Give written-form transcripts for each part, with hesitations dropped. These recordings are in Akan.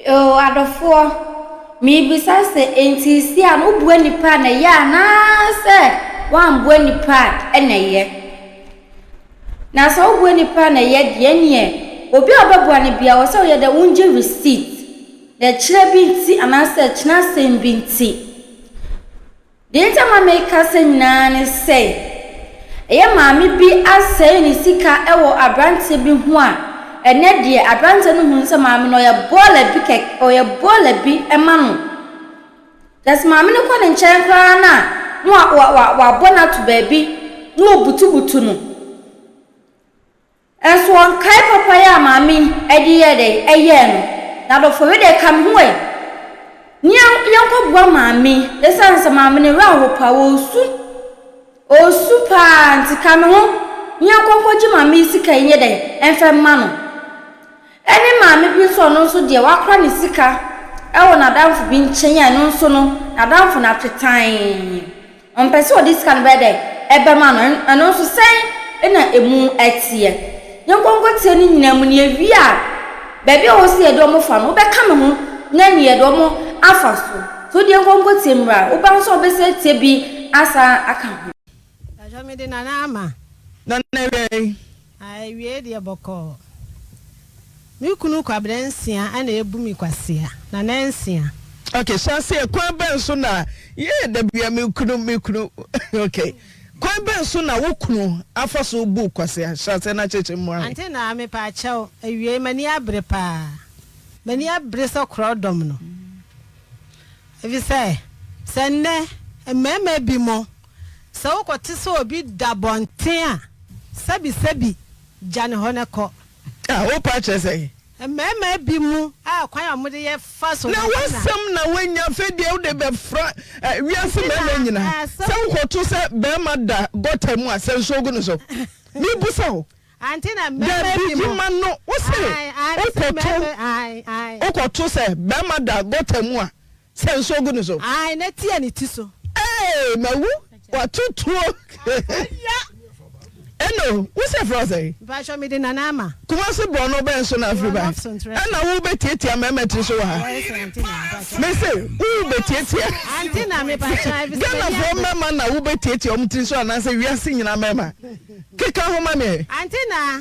Oo adɔfoɔ, merebisa sɛ, enti seesei a no woboa nnipa a na ɛyɛ anaasɛ woamboa nnipa a na ɛyɛ? Na sɛ woboa nnipa a na ɛyɛ deɛ ɛneɛ obi a wobɛboa no biara wɔ sɛ woyɛ dɛ wongye receipt na ɛkyerɛ bi nti anaasɛ ɛkyena asɛm bi nti. Deɛ nti a ma mekasa nyinaa ne sɛ, ɛyɛ maame bi asɛe ne sika wɔ aberanteɛ bi ho a, ɛnɛ deɛ aberanteɛ no hunu sɛ maame no ɔyɛ bɔɔla bi kɛk ɔyɛ bɔɔla bi ma no. Kyerɛ sɛ maame no kɔ ne nkyɛn koraa no a, na wa wa wa wabɔ no ato baabi na ɔbutubutu no. Nso ɔnkae papayɛ a maame yi de yɛɛ dɛn? Ɛyɛɛ no. Na adɔfo, wei deɛ ka me ho ɛ. Ne yɛnkɔboa maame yi, ɛsiane sɛ maame no werɛ aho paa, ɔresu. Ɔresu paa, nti ka me ho ne yɛnkɔ nkɔgye maame yi sika yi nyɛ dɛn? Ɛmfa mma no. Ɛne maame bi nso a ɔno nso deɛ wakora ne sika wɔ n'adamfo bi nkyɛn a ɛno nso no, n'adamfo no atwe tann. Ɔmpɛ sɛ ɔde sika no bɛyɛ dɛn? Ɛbɛma no. Ɛno nso sɛn na emu teɛ? Yɛnkɔ nkɔtie ne nyinaa mu na yɛwie a, baabi a ɛwɔ sɛ yɛde wɔn fa no, wobɛka me ho na ne yɛde wɔn afa so. Nti wo deɛ yɛnkɔ nkɔtie mmra. Woba nso a wobɛsan atie bi asan aka ho. Mpakyɛ mede Nana ama. Nana awiei. Awiei deɛ bɔkɔɔ. Me kunu kwabrɛ nsia na ebu me kwasea, Nana nsia. Ok hyɛ aseɛ kwan bɛn so na yee dabia me kunu me kunu ok kwan bɛn so na wo kunu afa so bu wo kwasea hyɛ aseɛ na kyerɛkyerɛ mu ma me. Ante naa mepaakyɛw awiei m'ani abere paa m'ani abere sɛ korɔdɔm no efisɛ sɛ nnɛ mmarima bi mo sɛ wokɔte sɛ obi da bɔnten a sɛbi sɛbi gya ne hɔ na kɔ. Ah, wo pa kyerɛ sɛn? Mmarima bi mu a kwan a wɔde yɛ fa so Na na ɛna. w'asɛm na woanya afei deɛ wode bɛfra eh, wiase mmarima nyina sɛ wokɔto sɛ barima da gɔta mu a sɛ nsuo gu no so mebusa wo Ante na mmarima dabi bi mu. gyima no wo se Ae, ae, mese wokɔto mmarima, ae, ae. wokɔto sɛ barima da gɔta mu a Sɛ nsuo gu ne so. Ae na tia ne ti so. Ee mawu wato tuo. Eno wo sɛ frɛ wo sɛn? Mpakyɛw mede Nana Ama. Kumasi borɔno bɛn so na afiri bae? Ɛna wo bɛ tiatia mmarima tiri so wɔ ha? Me se wo bɛ tiatia Ghana foɔ mmarima na wo bɛ tiatia wɔn tiri so anaasɛ wiase nyinaa mmarima? Keka ho ma me ɛ. Ante na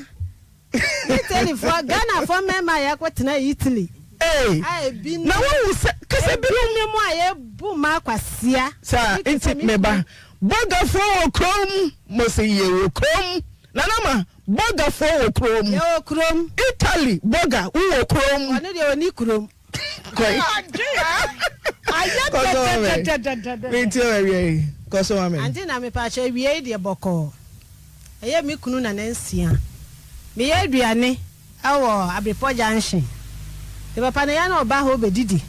Italyfoɔ, Ghanafoɔ mmarima a yɛakɔtena Italy. Ee, A ebi na woahu sɛ kasa binom. Ebi nom a yɛbu mmaa kwasea. Saa Ebi te sɛ nti me me ba, kunu. bɔgafoɔ wɔ kurom, mo se yɛwɔ kurom. Nana ma, bɔgafoɔ wɔ kurom. Yɛwɔ kurom. Italy bɔga, wowɔ kurom. Ɔno deɛ ɔnni kurom. Kɔe. Kɔ so ma me. Mentie wo awia yi. Kɔ so ma me. Ante na mepaakyɛw awia yi deɛ bɔkɔɔ. Ɛyɛ me kunu nana nsia. Meyɛ aduane wɔ Abrepɔ junction. Ne papa no yɛ na ɔba hɔ bɛdidi.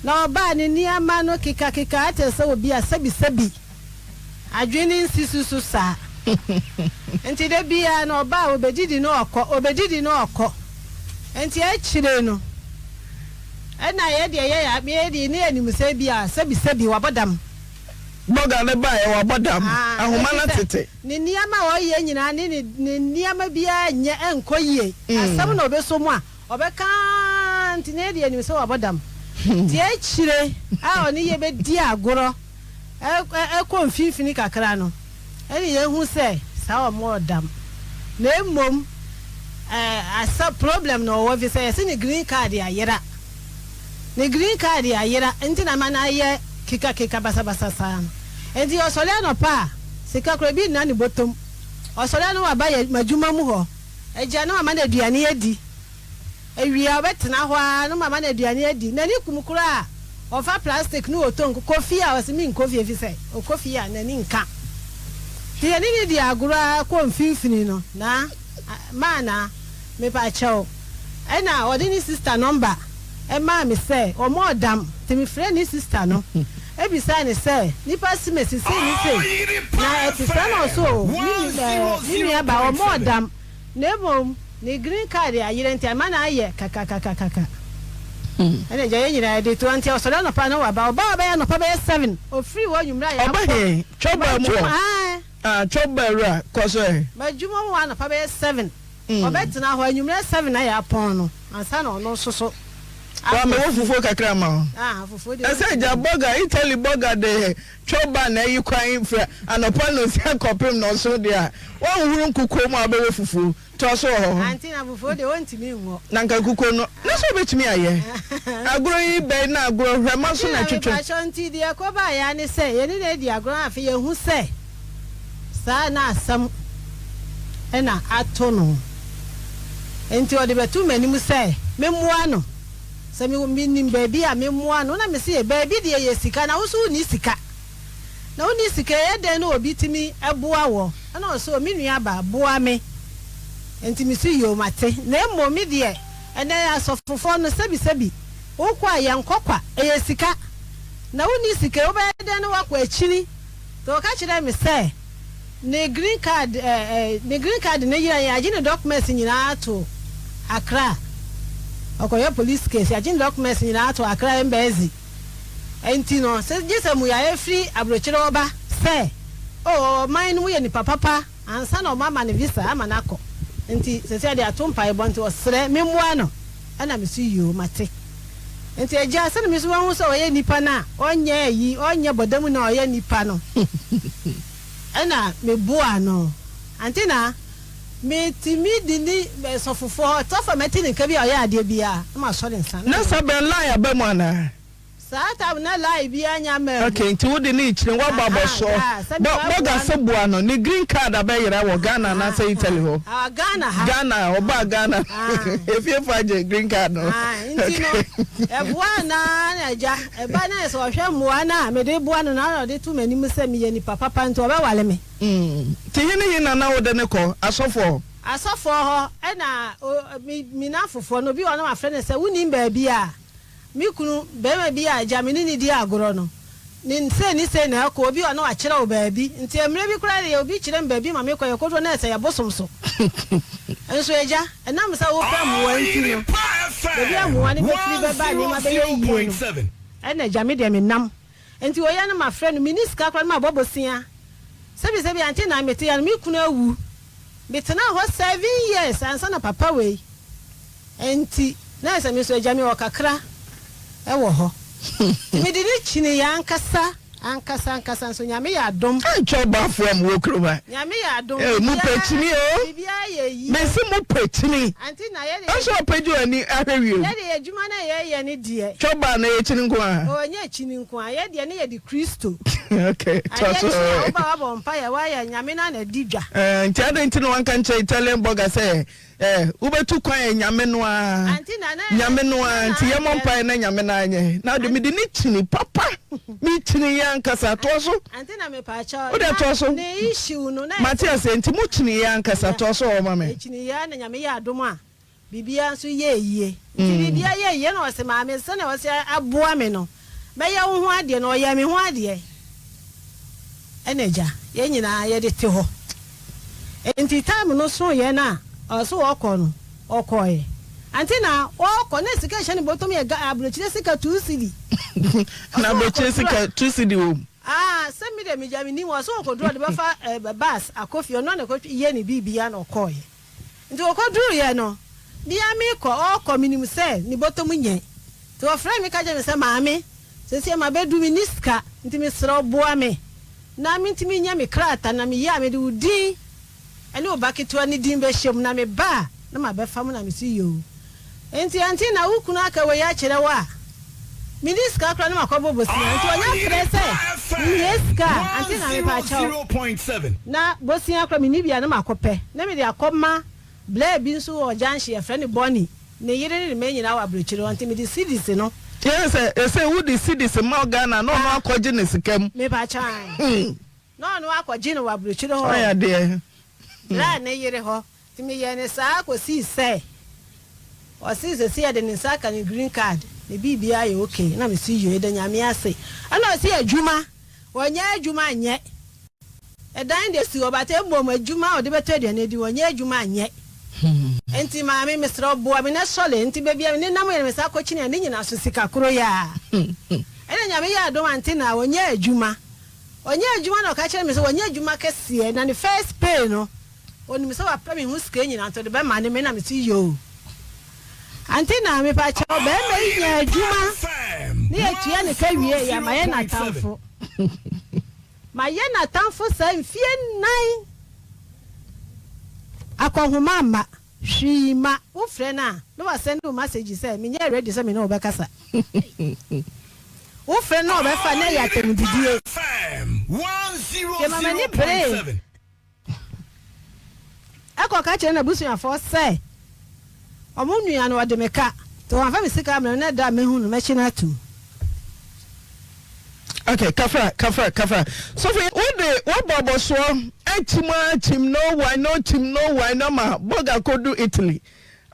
Na ɔba a ne nneɛma no kekakeka te sɛ obi a sɛbisɛbi adwene nsi so so saa. Nti da biara no ɔba a ɔbɛdidi na ɔkɔ, ɔbɛdidi na ɔkɔ. Nti akyire no ɛna yɛ deɛ yɛ yɛ deɛ ne yɛnim sɛ bi a sɛbisɛbi wabɔ dam. Bɔga no baeɛ wabɔ dam, ahoma no atete. Ne nneɛma a ɔyɛ nyinaa ne ne ne nneɛma biara nyɛ ɛnkɔ yie. Asɛm na ɔbɛsɔ mu a, ɔbɛka ara nti na yɛde yɛnim sɛ wabɔ dam. Nti akyire a ɔne yɛ bɛdi agorɔ ɛkɔ mfimfini kakra no, ɛne yɛhu sɛ saa ɔmmɔɔ dam. Na mmom asɛ problem na ɔwɔ ɛfiri sɛ yɛse ne green card ayera. Ne green card ayera nti na ama no ayɛ kekakeka basabasa saa no. Enti ɔsɔre anɔpa a, sika koraa bi nna ne bɔtɔm. Ɔsɔre a na waba yɛ m'adwuma mu hɔ. Agya na wama no aduane adi. Awia ɔbɛtena hɔ ara na wama no aduane adi. N'ani kum koraa a, ɔfa plastic na ɔtɔ nku. Kɔ fie a, ɔse menkɔ fie efisɛ ɔkɔ fie a n'ani nka. Nti yɛne no di agorɔ ara kɔ mfimfini no na maa na mepakyɛw. Ɛna ɔde ne sister number maa me sɛ ɔmɔɔ dam nti me frɛɛ ne sister no bisaa no sɛ nipa simesi sei ne sei na ɛte saa na ɔse oo me nua baa ɔmɔɔ dam na mmom ne green card ayera nti ama no ayɛ kakakakaka ɛna gya yɛ nyinaa yɛde to nti ɔsɔre anɔpa na waba ɔba ɔbɛyɛ anɔpa bɛyɛ 7 ofiri hɔ anwummerɛ a Ɔba yɛakɔ he? Twɔba mu hɔ? Ah, twɔba awura, kɔ so ɛ. M'adwuma mu hɔ anɔpa bɛyɛ 7 Ɔbɛtena hɔ anwummerɛ 7 na yɛapɔn no ansa na ɔno nso so. Wa me wo fufuo kakra ma wo. Ah, fufuo deɛ. Ɛsɛ gya bɔga, Italy bɔga de twɛ ba na ayi kwan firi anɔpa nonsia kɔpem nɔnson deɛ a, woanhohoro nkukuo mu a wobɛwɔ fufuo. Toa so wɔ hɔ. Auntie na fufuo deɛ wɔntumi nwɔ. Na nka nkukuo no, na sɛ wobɛtumi ayɛ. Agorɔ yi bɛn na agorɔ, hwɛma so na Auntie na ɛtwetwe. mepakyɛw nti deɛ ɛkɔbaeɛ ara ne sɛ yɛne no adi agorɔ na afei yɛahu sɛ saa na asɛm na ato no. Nti ɔde bɛtoo m'anim sɛ memmoa no. Sɛ me menim baabi a memmoa no na mese baabi deɛ yɛ sika na wo nso wonni sika. Na wonni sika ɛyɛ dɛn na obi tumi boa wɔ? Ɛna ɔse o me nua baa boa me. Nti mese yoo mate. Na mmom me deɛ ɛnɛ asɔfofoɔ no sɛbi sɛbi wokɔ a yɛnkɔ kwa ɛyɛ sika. Na wonni sika yi wobɛyɛ dɛn na woakɔ akyini? Nti ɔka kyerɛɛ me sɛ ne green card eh eh ne green card no yera yɛagye ne documents nyinaa ato Accra. Ɔkɔyɛ police case yɛagye ne documents nyinaa ato Accra Embassy. Enti no, sɛ gye sɛ mmuaeɛ firi aburokyire hɔ ba sɛ, Oh, ɔman no mu yɛ nipa papa ansa na wɔama no visa ama no akɔ. Enti seesei ɔde ato mpaebɔ nti ɔsrɛ memmoa no. Ɛna me nso yoo, mate. Enti agya, sɛdeɛ me nso mahu sɛ ɔyɛ nipa no a ɔnyɛ ayi, ɔnyɛ bɔdamu na ɔyɛ nipa no, ɛna meboaa no. Ante na metumi de ne sɔfofoɔ hɔ, ɛtɔ fa mɛte ne nka bi a ɔyɛ adeɛ biara na masɔ ne nsa. Na saa berɛ no line aba mu anaa? Saa time no na line biara nnya mmaa mu. Okay, nti wode no rekyini, woabɔ Aha, abɔsoɔ. yeah, sɛ Bɔ, meboaboa bɔga no. se boa no, ne green card abɛyera wɔ Ghana anaasɛ Italy hɔ? Ah, Ghana ha. Ghana, ɔbaa Ghana. Ah. Efiefo agye green card no. Ah, nti no, Okay. ɛboa no ara na agya, ɛba na sɛ ɔhwɛ mmoa no a mede boa no na ɔde to m'anim sɛ meyɛ nipa papa nti ɔbɛwale me. Mm, nti he ne he na na wode no kɔ? Asɔfoɔ? Asɔfoɔ hɔ, ɛna o, me, me nnamfofoɔ no, obi wɔ hɔ na wafrɛ no sɛ, wonim baabi a me kunu, barima bi a agya me ne no di agorɔ no, ne sei ne sei na ɛkɔ, obi wɔ hɔ na wakyerɛ wo baabi. Nti mmerɛ bi koraa deɛ, obi kyerɛ me baabi ma mekɔ, yɛkɔduru hɔ na ɛsɛ yɛ bosom so. Nso agya, ɛnam sɛ wopɛ mmoa nti no, baabi a mmoa no bɛfiri bɛba a nneɛma bɛyɛ yie no, ɛna agya me deɛ menam. Nti ɔyɛ no mafrɛ no, menni sika koraa na mabɔ bosea. Sɛbisɛbi ante na mete ha no, me kunu awu. Metenaa hɔ seven years ansa na papa wei nti na ayɛ sɛ me nso agya me wɔ kakra wɔ hɔ. Nti mede no kyiniiɛ ankasa ankasa ankasa nso Nyame yɛ adom. Ankyɛ ɔbaafoɔ a mowɔ kurom ha. Nyame yɛ adom Eh, mo pɛ kyini o. biribiara yɛ yie. Mese mo pɛ kyini. Ante na yɛde yɛ. Nso ɔpɛgye w'ani ahwɛ wiem. Yɛde yɛ adwuma no a yɛyɛ no deɛ. Twɛ baa na ɛyɛ kyini nko ara. Oh, ɛnyɛ kyini nko ara. Yɛ deɛ ne yɛde Kristo. Okay, toa Adeɛ so. kye a woba wabɔ mpaeɛ, woayɛ Nyame no ara na adi dwa. Eh, nti adɛn nti na wanka nkyerɛ Italian burger sɛ eh, wobɛtu kwan yɛ Nyame no ara. Ante na na Nyame no ara na nti yɛmmɔ na mpaeɛ na Nyame no ara nyɛ. Na wode mede ne kyini papa. Me kyini yɛ ankasa. Toa so. Ante na mepaakyɛw. Wode toa so. Ne issue no na Mate aseɛ nti mo kyini yɛ ankasa. Toa so wɔ hɔ ma me. Ɛkyini yɛ na Nyame yɛ adom a Biribiara nso yɛɛ yie. Nti biribiara yɛɛ yie na ɔse maame sɛdeɛ ɔse aboa me no mɛyɛ wo ho adeɛ na ɔyɛɛ me ho adeɛ. Ɛna agya yɛn nyinaa yɛde te hɔ. Nti time no soeɛ no a ɔse ɔkɔ no ɔkɔeɛ. Ante na ɔkɔ na sika ɛhyɛ ne bɔtɔm yɛ aburokyire sika two cedi. Na aburokyire sika two cedi wɔ mu? Ah sɛ me deɛ megya mennim ɔse ɔkɔduru ɔde bɛfa bus akɔ fie ɔno na ɛkɔ yɛ ne biribiara na ɔkɔeɛ. Nti wɔkɔduruiɛ no, me ara merekɔ, ɔrekɔ, menim sɛ ne bɔtɔ mu nyɛ. Nti ɔfrɛɛ me ka kyerɛɛ me sɛ, Maame, seesei mabɛdu, menni sika, nti mesrɛ wo boa me na mentumi nyɛ me krataa, na meyɛ a mede wo din ne wo ba ketewa no din bɛhyɛ mu, na meba a na mabɛfa mo. Na mese, Yoo. Enti ɛnte na wo kunu aka wei akyerɛ wo a, menni sika koraa na makɔbɔ bosea. Nti ɔnya frɛ sɛ mehia sika a, ante na mepaakyɛw. Na bosea koraa menni bi a na makɔpɛ na mede akɔma blɛɛ bi nso wɔ junction yɛfrɛ no Bonny, ne yere ne ne mma nyinaa wɔ aburokyire hɔ nti mede cedis no. Kyerɛ sɛ ɛsɛ wode cedis ma Ghana na ɔno akɔgye ne sika mu. Mepaakyɛw ae. Na ɔno akɔgye no wɔ aburokyire hɔ. Ɔyɛ adeɛ. Blɛɛ ne yere hɔ. Nti meyɛɛ no saa kɔsii sɛ ɔse sɛsei yɛde ne nsa aka ne green card ne biribiara yɛ ok na mese yoo yɛda Nyame ase ɛna ɔse adwuma ɔnyɛ adwuma nyɛ ɛdan deɛ si hɔ but mmom adwuma a ɔde bɛtɔ aduane adi ɔnyɛ adwuma nyɛ nti maame mesrɛ wo boa me na sɔle nti baabi a me nenam yɛ no mesa kɔkyini a ne nyina so sika koro yɛ a ɛna Nyame yɛ adom ante na ɔnyɛ adwuma ɔnyɛ adwuma na ɔka kyerɛ me sɛ ɔnyɛ adwuma kɛseɛ na ne first pay no Onim sɛ wapɛ me ho sika nyinaa nti ɔde bɛma ne me na mese yoo. Ante na mepa kyɛw bɛrima yi nya adwuma ne yɛtua ne ka wie yɛ mayɛ n'atamfo. Mayɛ n'atamfo saa mfie nnan. Akɔnhoma mma. Hwee mma. Wo frɛ no a na wa send wo message sɛ menyɛ ready sɛ me ne wo bɛkasa. Wo frɛ no na ɔbɛfa na ɛyɛ atɛmdidie. Gyama m'ani beree. Ɛkɔ ka kyerɛ n'abusuafoɔ sɛ wɔn nua no ɔde me ka nti wɔamfa me sika ammrɛ me na da a mɛhu no mɛkye no atum. Okay, kafra, kafra, kafra. Sɔfo, wo de wabɔ abɔsoɔ akyim akyim no wine no kyim no wine no ama bɔga kɔdu Italy.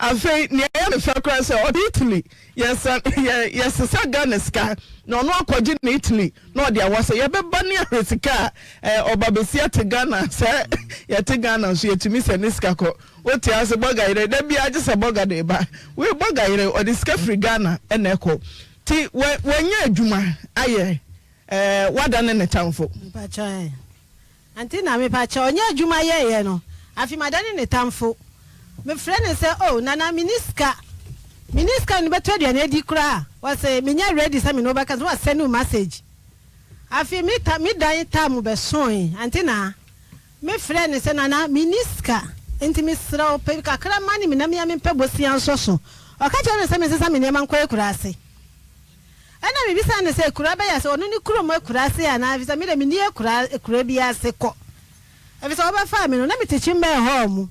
Afei nea ɛyɛ me fɛ koraa sɛ ɔde Italy yɛsa yɛ yɛsesa Ghana sika na ɔno akɔgye ne Italy na ɔde awɔ sɛ yɛbɛba ne ahwɛ sika a ɛɛ ɔba besia te Ghana sɛ yɛte Ghana nso yɛtumi sɛ ne sika kɔ wote ase bɔga yere da biara gye sɛ bɔga de ba wei bɔga yere ɔde sika firi Ghana ɛna ɛkɔ ti wɔ wɔnyɛ adwuma ayɛ ɛɛ wada ne ne tamfo. Mpakyɛ Aunty na mepa kyɛw ɔnyɛ adwuma yɛɛyɛ no afei madane ne tamfo mefrɛ no sɛ oh nana menni sika menni sika mede bɛtɔ aduane adi koraa ɔse menyɛ ready sɛ mene wo bɛkasa na wasɛne wo message afei me ta me dan tam bɛsoe Aunty na mefrɛ no sɛ nana menni sika nti mesrɛ wo pɛ kakra ma ne me na mea mempɛ bosea nsɔ so ɔka kyerɛ me sɛ mensesa me nneɛma nkɔ akuraase. Ɛnna mibisaa no sɛ, Akuraa bɛn ase? Ɔno ne kurom akuraa ase anaa? Efisɛ me de, minni akuraa akuraa biara ase kɔ. Efisɛ wɔbɛfaa me no, na mete Kyimmɛn Hall mu.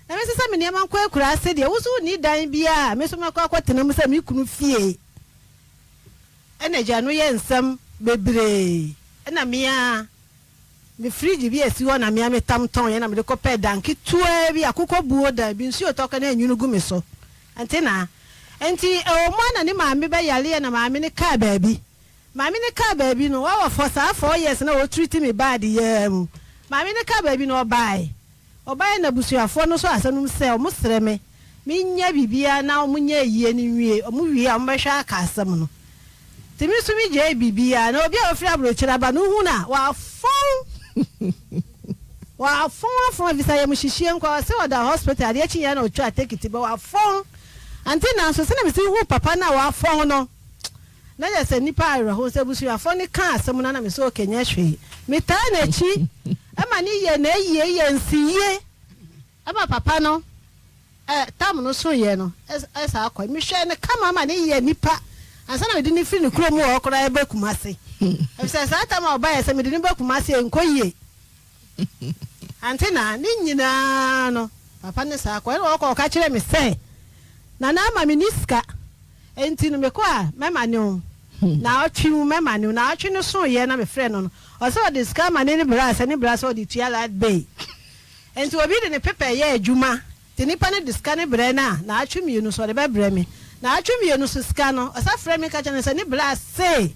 Na mensesa me nneɛma nkɔ akuraa ase deɛ, wo nso wunni dan biara a me nso mɛkɔ akɔtena mu sɛ me kunu fie. Ɛnna agya no yɛɛ nsɛm bebree. Ɛnna me ara Me fridge bi a esi hɔ na me ara metam tɔn yɛ na mede kɔpɛɛ dan ketewaa bi, akokɔ buo dan bi, nsuo tɔ koraa na ɛnwunu gu me so. Ɛnte naa? Enti ɛwɔ mu ara na ne maame bɛyareɛ na maame no kaa baabi. Maame no kaa baabi no, wawɔ for saa 4 years na ɔtreat me bad yi ara mu. Maame no kaa baabi no ɔbaeɛ. Ɔbaeɛ na abusuafoɔ no nso asɛm nom sɛ wɔsrɛ me menyɛ biribiara na wɔnyɛ ayie no nwie, wɔwie a wɔbɛhwɛ aka asɛm no. Nti me nso me gyae biribiara na obi a ɔfiri aburokyire aba no wohu no a wafɔn wafɔn afɔn efisɛ ayamuhyehyeɛ nko ara ɔse ɔda hospital adeɛ kye yɛ na ɔtwa tekiti bɛ wafɔn ante nanso sɛnea mesi hu papa no a wafɔn no na yɛ sɛ nipa awerɛho sɛ abusuafoɔ no ka asɛm no na me sɛ okay nyɛ hwee metaa n'akyi ɛma ne yɛ na ayie yɛ nsiyie ɛma papa no Ɛ, tam no soeɛ no, ɛ, saa kɔ. Mehwɛɛ no kama ma no yɛɛ nipa ansa na mede no firi ne kurom hɔ koraa reba Kumasi. Efisɛ saa tam a ɔbaeɛ sɛ mede no ba Kumasi a, ɛnkɔ yie. Ante na ne nyinaa no, papa no saa kɔ. Ɛna ɔkɔ ɔka kyerɛɛ me sɛ, Nana ama menni sika, enti no mekɔ a mɛma ne wo. Naawɔtwe mu mɛma ne wo. Naawɔtwe no soeɛ na mefrɛɛ no no, ɔsɛ ɔde sika ama ne ne bra sɛ ne bra sɛ ɔde tua light bill. Enti obi de ne pepɛ yɛ adwuma, nti nipa no de sika no brɛ no a, naatwe mienu so ɔde bɛbrɛ me. Naatwe mienu so sika no, ɔsa frɛ me ka kyerɛ me sɛ ne bra se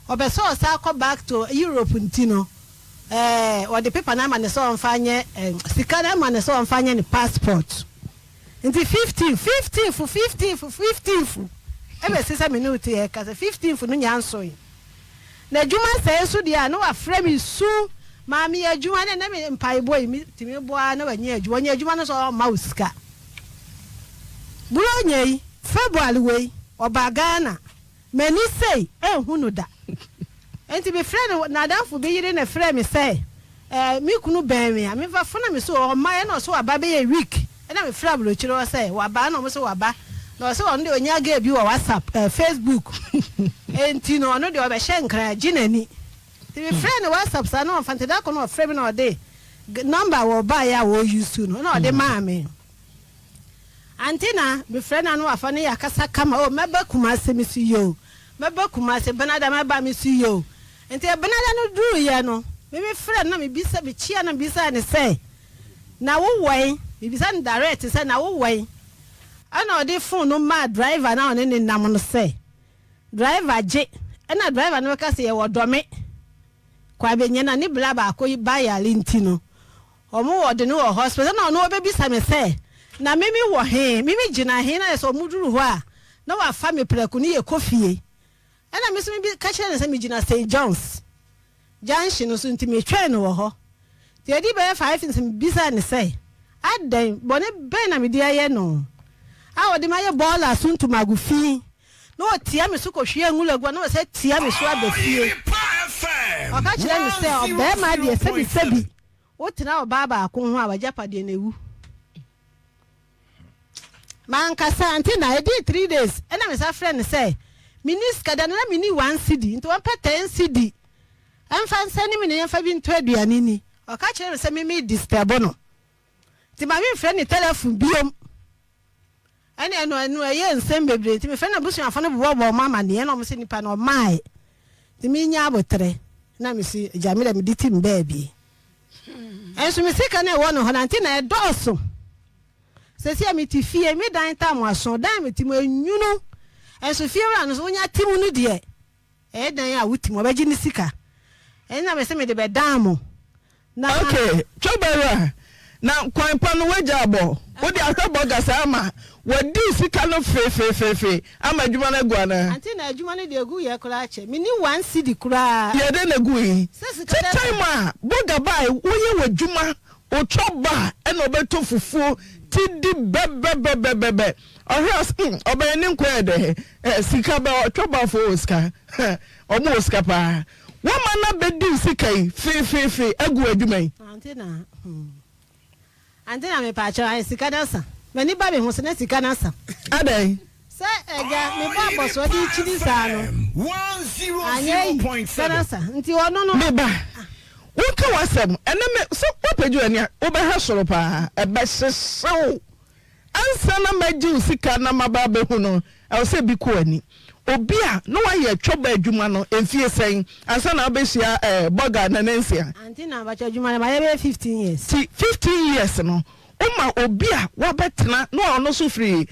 ɔpɛ sɛ ɔsa kɔ back to Europe nti no, eh, ɔde pepa no ama no sɛ ɔmfa nyɛ, eh, sika no ama no sɛ ɔmfa nyɛ ne passport. Nti fifteenth, fifteenth, fifteenth, fifteenth, ɛbɛsi sɛ me ne wo te yɛkasa, fifteenth no nya nsoe. Na adwuma sɛɛ nso deɛ a na wafrɛ me su maame yɛ adwuma na na me mpaebɔ yi me tumi bɔ ara na wanya adwuma ɔnya adwuma no nso ɔmma wo sika buronya yi February wei ɔbaa Ghana m'ani sei ɛnhu no da nti me frɛ no n'adamfo bi yere na frɛ me sɛ ɛɛ me kunu bɛn me a mefa fona me so ɔma ɛna ɔso waba bɛyɛ week Ɛna me frɛ abrokyire hɔ sɛ waba ɛna ɔmo se waba na ɔse ɔno deɛ ɔnya girl bi wɔ WhatsApp ɛɛ Facebook nti no ɔno deɛ ɔbɛhyɛ nkran agye n'ani nti me frɛ no WhatsApp saa na ɔnfa nti da koro na ɔfrɛ me na ɔde number wɔ ɔbaeɛ a wɔ use no na ɔde maa me ante na me frɛ no ano wafa no yɛ akasa kama o mɛba Kumase me so yoo mɛba Kumase benada mɛba me so yoo nti benada no duruiɛ no me me frɛ no na me bisa me kyia na me bisa ne sɛ Na wo wɛn? Mebisa no direct sɛ na wo wɛn? Ɛna ɔde phone no maa driver no a ɔne no nam no sɛ driver gye. Ɛna driver no bɛka sɛ yɛwɔ Dɔme Kwabenya na ne bra baako ba yare nti no wɔn wɔ de no wɔ hospital. Ɛna ɔno ɔbɛbisa me sɛ na me me wɔ he? Me me gyina he? Na yɛ sɛ wɔn duru hɔ a na wafa me prɛko ne yɛkɔ fie. Ɛna me nso me ka kyerɛ no sɛ megyina St John's. Junction no so nti metwɛn no wɔ hɔ. Nti ɛdii bɛyɛ 5 minutes mebisaa no sɛ, Adɛn, bɔne bɛn na mede ayɛ no? a ɔde me ayɛ bɔɔla so ntomago fi na ɔtia me so kɔhwie nwura gu a na ɔsɛ tia me so aba fie. Ɔka kyerɛ me sɛ ɔbarima deɛ sɛbisɛbi wotena ɔbaa baako ho a w'agyapadeɛ no awu. Mankasa nti na ɛdii 3 days ɛna mesa frɛ no sɛ menni sika da no, na menni 1 cedi, nti wɔmpɛ 10 cedi ɛmfa nsɛne me ne yɛmfa bi ntɔ aduane ni. Ɔka kyerɛ me sɛ meme disturb no, nti ma memfrɛ ne telephone biom. Ɛne ɛno ɛyɛ nsɛm bebree, nti mefrɛ no, abusuafo no bobɔbɔ ɔmo amanneɛ na ɔmo sɛ nipa no ɔmae, nti menya abotrɛ na mesi gya me dɛ mede tim baabi. Ɛnso me sika no ɛwɔ no hɔ na nti na ɛdɔɔso. Sɛsi a mete fie, me dan tam aso dan mete mu enwunu, ɛnso fie wura no so wonya te mu no deɛ, ɛyɛ dan a wote mu ɔbɛgye ne sika. Ɛna mɛ sɛ mede bɛdan mo na Ok, twɛbɛwura, na kwan pa no woagya abɔ wode ahwɛ bɔga saa ama wadi sika no feefeefeefe ama adwuma no agu anaa? Ante na adwuma no deɛ egu yɛ koraa kyɛ, menni 1 cedi koraa. Yɛde na gu yi sɛ sika sɛ dɛ time a bɔga bae, woyɛ w'adwuma, wotɔ ba a ɛna ɔbɛtɔ fufuo ti di bɛbɛbɛbɛbɛ. Ɔhwɛ ɔs ɔbɛyɛ ne nkwa yɛ dɛ ɛ sika bɛ ɔtɔ bafoɔ wɔ sika, ɔmo wɔ sika paa. Wɔma no abɛdi sika yi feefeefe agu adwuma yi. Ante na mepaakyɛw, ayɛ sika no asa. M'ani ba me ho so na sika no asa. Adɛn? Sɛ ɛgya mebɔ abɔsoɔ de kyini saa no anyɛ yi, sika no asa, nti ɔno no Meba, woka w'asɛm ɛnɛ me sɛ woapagye w'ani a wobɛhwɛ soro paa, ɛbɛhyehyew ansa na magye wo sika na maba abɛhu no. Ɛwɔ sɛ bi kɔ w'ani. Obi a na wayɛ twɔba adwuma no mfie sɛn ansa na wobɛhyia bɔga nanansia? Ante na abakyɛ adwuma no mayɛ bɛyɛ 15 years. Ti 15 years no, woma obi a wabɛtena na ɔno nso firi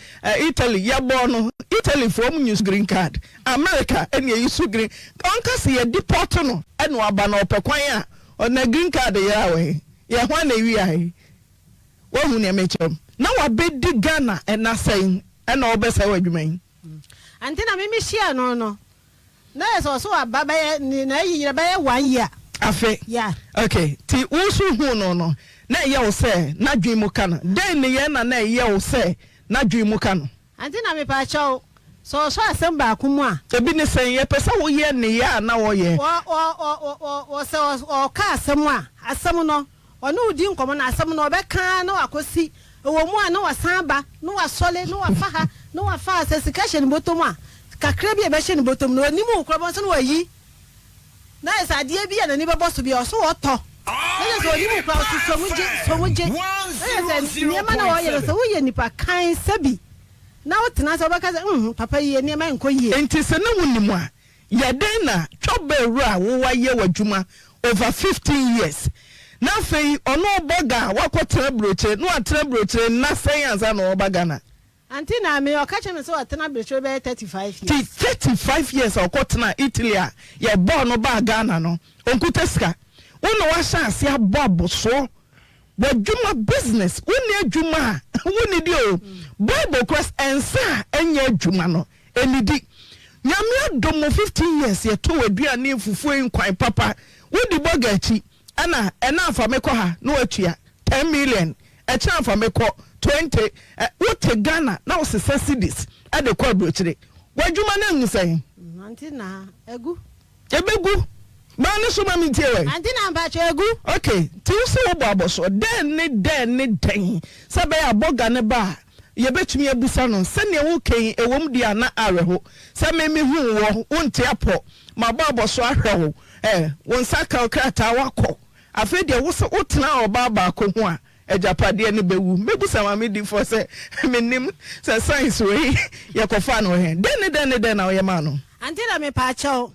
Italy, yɛbɔɔ no Italy foɔ mu nyi so green card, America ɛne ɛyi so green, ɔnka sɛ yɛ deport no ɛna waba na ɔpɛ kwan a ɔna green card yɛ a wɔyɛ yɛ ho ana ewi ayi. Wahu nea mekyerɛ na wabɛdi Ghana ɛna sɛn ɛna ɔbɛsɛ wɔ adwuma yi? Ante na mimi hyia no na yɛ sɛ ɔso aba bɛyɛ ne na ayi nyina bɛyɛ one year. Afe? Yeah. Okay, ti wo nso hu no, na ɛyɛ wo sɛ n'adwene mu ka no dɛn ne yɛn na ɛyɛ wo sɛ n'adwene mu ka no? Ante na mepaakyɛw, sɛ ɔsɔ asɛm baako mu a, Ebi ne sɛn? Yɛpɛ sɛ woyɛ ne yɛ a na wɔyɛ. wɔ wɔ wɔ wɔ wɔ sɛ ɔka asɛm a, asɛm no ɔne wo di nkɔmɔ na asɛm no ɔbɛka na wakɔsi ɛwɔ mu a, na wasan ba na wasɔle na wafa ha na wafa ha. Sɛ sika hyɛ ne bɔtɔ mu a, kakra bi a ɛbɛhyɛ ne bɔtɔ mu no, onim wo korɔ bɔ nso na wayi na yɛ sɛ adeɛ bi a n'ani bɛbɔ so bi a ɔso wɔtɔ na yɛ sɛ onim wo korɔ, ɔsi somu gye, somu gye, na yɛ sɛ nneɛma na wɔyɛ no sɛ woyɛ nipa kan sɛbi na wotena sɛ wobɛka sɛ papa yi nneɛma nkɔ yie. Nti sɛ ne wo nim a, yɛdɛn na twɔba awura a wowayɛ w'adwuma over 15 years na afei ɔno ɔbɔ ga a wakɔtena aburokyire na watena aburokyire nna sɛn ansa na ɔba Ghana? Ante na me ɔka kyerɛ me sɛ ɔtena aburokyire bɛyɛ 35 years. Ti 35 years a ɔkɔtena Italy a yɛbɔɔ no baa Ghana no, ɔnkuta sika. Wo na wahyɛ ase abɔ abosoɔ w'adwuma business. Wonni adwuma a wonnidi o. Bible kora ɛnsa a ɛnyɛ adwuma no ɛnidi. Nyame adom mo 15 years, yɛtɔ w'aduane, fufuo yi, nkwan papa wodi bɔga akyi, ɛna ɛna afa me kɔ ha na watua 10 million, ɛkyerɛ afa me kɔ 20 ɛ. Wote Ghana na wosesa cedis ɛde kɔ aburokyire, w'adwuma no angu sɛn? Ante na egu. Ebegu maa ne so ma mi tie wɛ. Ante na mpakyɛ egu. Ok, nti wo sɛ wobɔ abɔsoɔ dɛn ne dɛn ne dɛn sɛ bɛyɛ abɔga ne ba a yɛbɛtumi abusa no sɛnea wokɛn ɛwɔ mu deɛ a na awerɛho sɛ me mehu wɔ wonte apɔ mabɔ abɔsoɔ ahwɛ wo ɛ, wo nsa ka wo krataa wakɔ. Afei deɛ wo sɛ wotena ɔbaa baako ho a agyapadeɛ no bɛwu. Mɛbusa maame difoɔ sɛ menim sɛ science wei yɛkɔfaa no wɔ hɛn. Dɛn ne dɛn ne dɛn na woyɛ maa no? Ante na mepaakyɛw,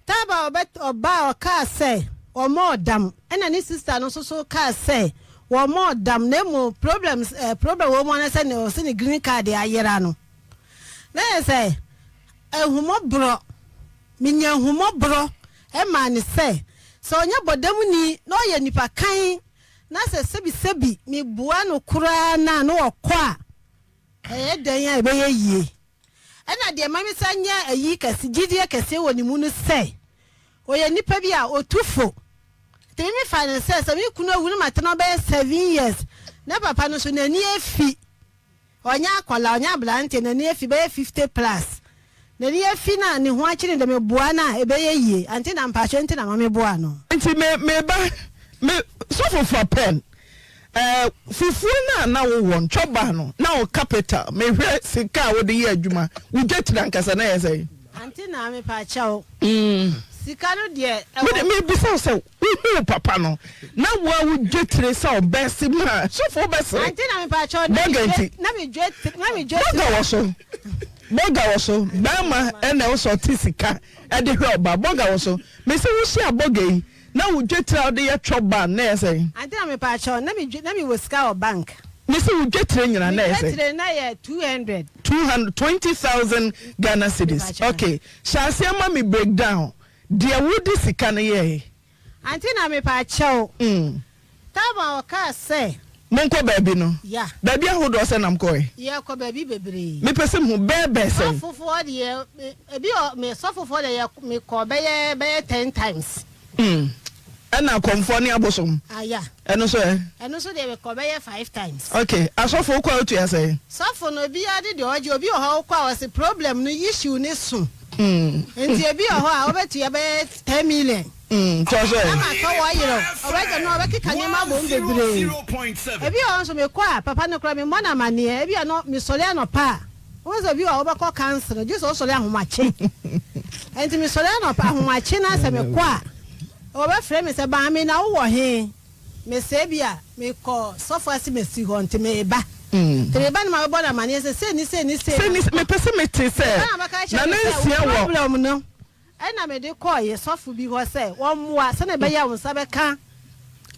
taaba ɔbɛ ɔbaa ɔkaa sɛ ɔmɔ ɔdam, ɛna ne sister no nso so kaa sɛ wɔmɔ ɔdam, na emu problems problem wɔ mu ana sɛ ne ɔsɛ ne green card ayera no, na yɛ sɛ ehumɔborɔ menya ehumɔborɔ ɛmaa ne sɛ ɔnyɛ bɔdamni na ɔyɛ nipa kan na sɛ sɛbisɛbi meboa no koraa na ɔkɔ a, ɛyɛ dɛn a ɛbɛyɛ yie. Ɛna deɛ ma me sa nyɛ ayi kɛse, gyidie kɛseɛ wɔ ne mu no sɛ ɔyɛ nipa bi a ɔtu fo, nti me fa ne sɛ me kunu awu no matena bɛyɛ 7 years na papa no so n'ani afi. Ɔnyɛ akwadaa, ɔnyɛ aberanteɛ, n'ani afi bɛyɛ 50 plus. N'ani afi na ne ho akyere no dɛ meboa no a ɛbɛyɛ yie. Ante na mpakyɛw nti na ma meboa no. Nti me me ba me sɔfo fa pen eh fufuo no a na wo wɔ ntwɔ ba no na wo capital me hwɛ sika a wo de yɛ adwuma wo dwatiri ankasa na ɛyɛ sɛn. Ante na mepakyɛw sika no deɛ ɛwɔ. Me de me bisa wo sɛ wo hu wo papa no na wo a wo dwatiri sɛ ɔbɛsi ma sɔfo wo bɛsere. Ante na mepakyɛw na me dwe na me dwe na me dwatiri. Bɔga wɔ so bɔga wɔ so bɛrima ɛna ɛwɔ sɛ ɔte sika ɛde hwɛ ɔba bɔga wɔ so me se wo hyia bɔga yi na wo dwatiri a wode yɛ twɔ ban na ɛyɛ sɛn. Ante na mepakyɛw na me dwe na me wɔ sika wɔ bank. Me se wo dwetire nyina na ɛyɛ sɛn? Me dwetire na yɛ 200. 200, 20,000 Ghana cedis. Ok, hyɛ aseɛ ma me break down deɛ wo de sika no yɛɛe. Aunty na mepakyɛw, time a ɔkaa sɛ. Monkɔ baabi no, Yeah. baabi ahodoɔ sɛn na mokɔɔe? Yɛkɔ baabi bebree. Mepɛ sɛ mehu, bɛɛ bɛɛ sɛn? Sɔfofoɔ deɛ, ebi wɔ, me sɔfofoɔ deɛ yɛ, mekɔɔ bɛyɛ, bɛyɛ ten times. Mm. Ɛna akɔmfoɔ ne abosom. Ah, yeah. Ɛno nso ɛ? Ɛno nso deɛ mekɔ bɛyɛ five times. Okay. Asɔfo wokɔ a wotua sɛn? Sɔfo no obiara de deɛ ɔgye. Obi wɔ hɔ wokɔ a ɔse problem no issue no so. Nti ebi wɔ hɔ a wobɛtua bɛyɛ 10 million. Toa so ɛ? Na matɔ wɔ yerɛw. Ɔbɛgye no ɔbɛkeka nneɛma abom bebree. Ebi wɔ hɔ nso mekɔ a papa no koraa memmɔ no amaneɛ. Ebi a no mesɔre anɔpa a. Wohu sɛ obi wɔ hɔ a wobɛkɔ council gye sɛ wosɔre ahomakye. Nti mesɔre anɔpa ahomakye na sɛ mekɔ a, wɔbɛfrɛ me sɛ maame na wowɔ he? Mese ebia mekɔ sɔfo asimesi hɔ nti meba. Nti meba no ma bɛbɔ no amaneɛ sɛ sei ne sei ne sei. Sei ne sei, mepɛ sɛ mete sɛ Meba na mɛka akyerɛ Nana no sɛ Nsia wo wɔ. problem no ɛna mede kɔɔye sɔfo bi hɔ sɛ wɔmmoa sɛnea ɛbɛyɛ a wo nsa bɛka.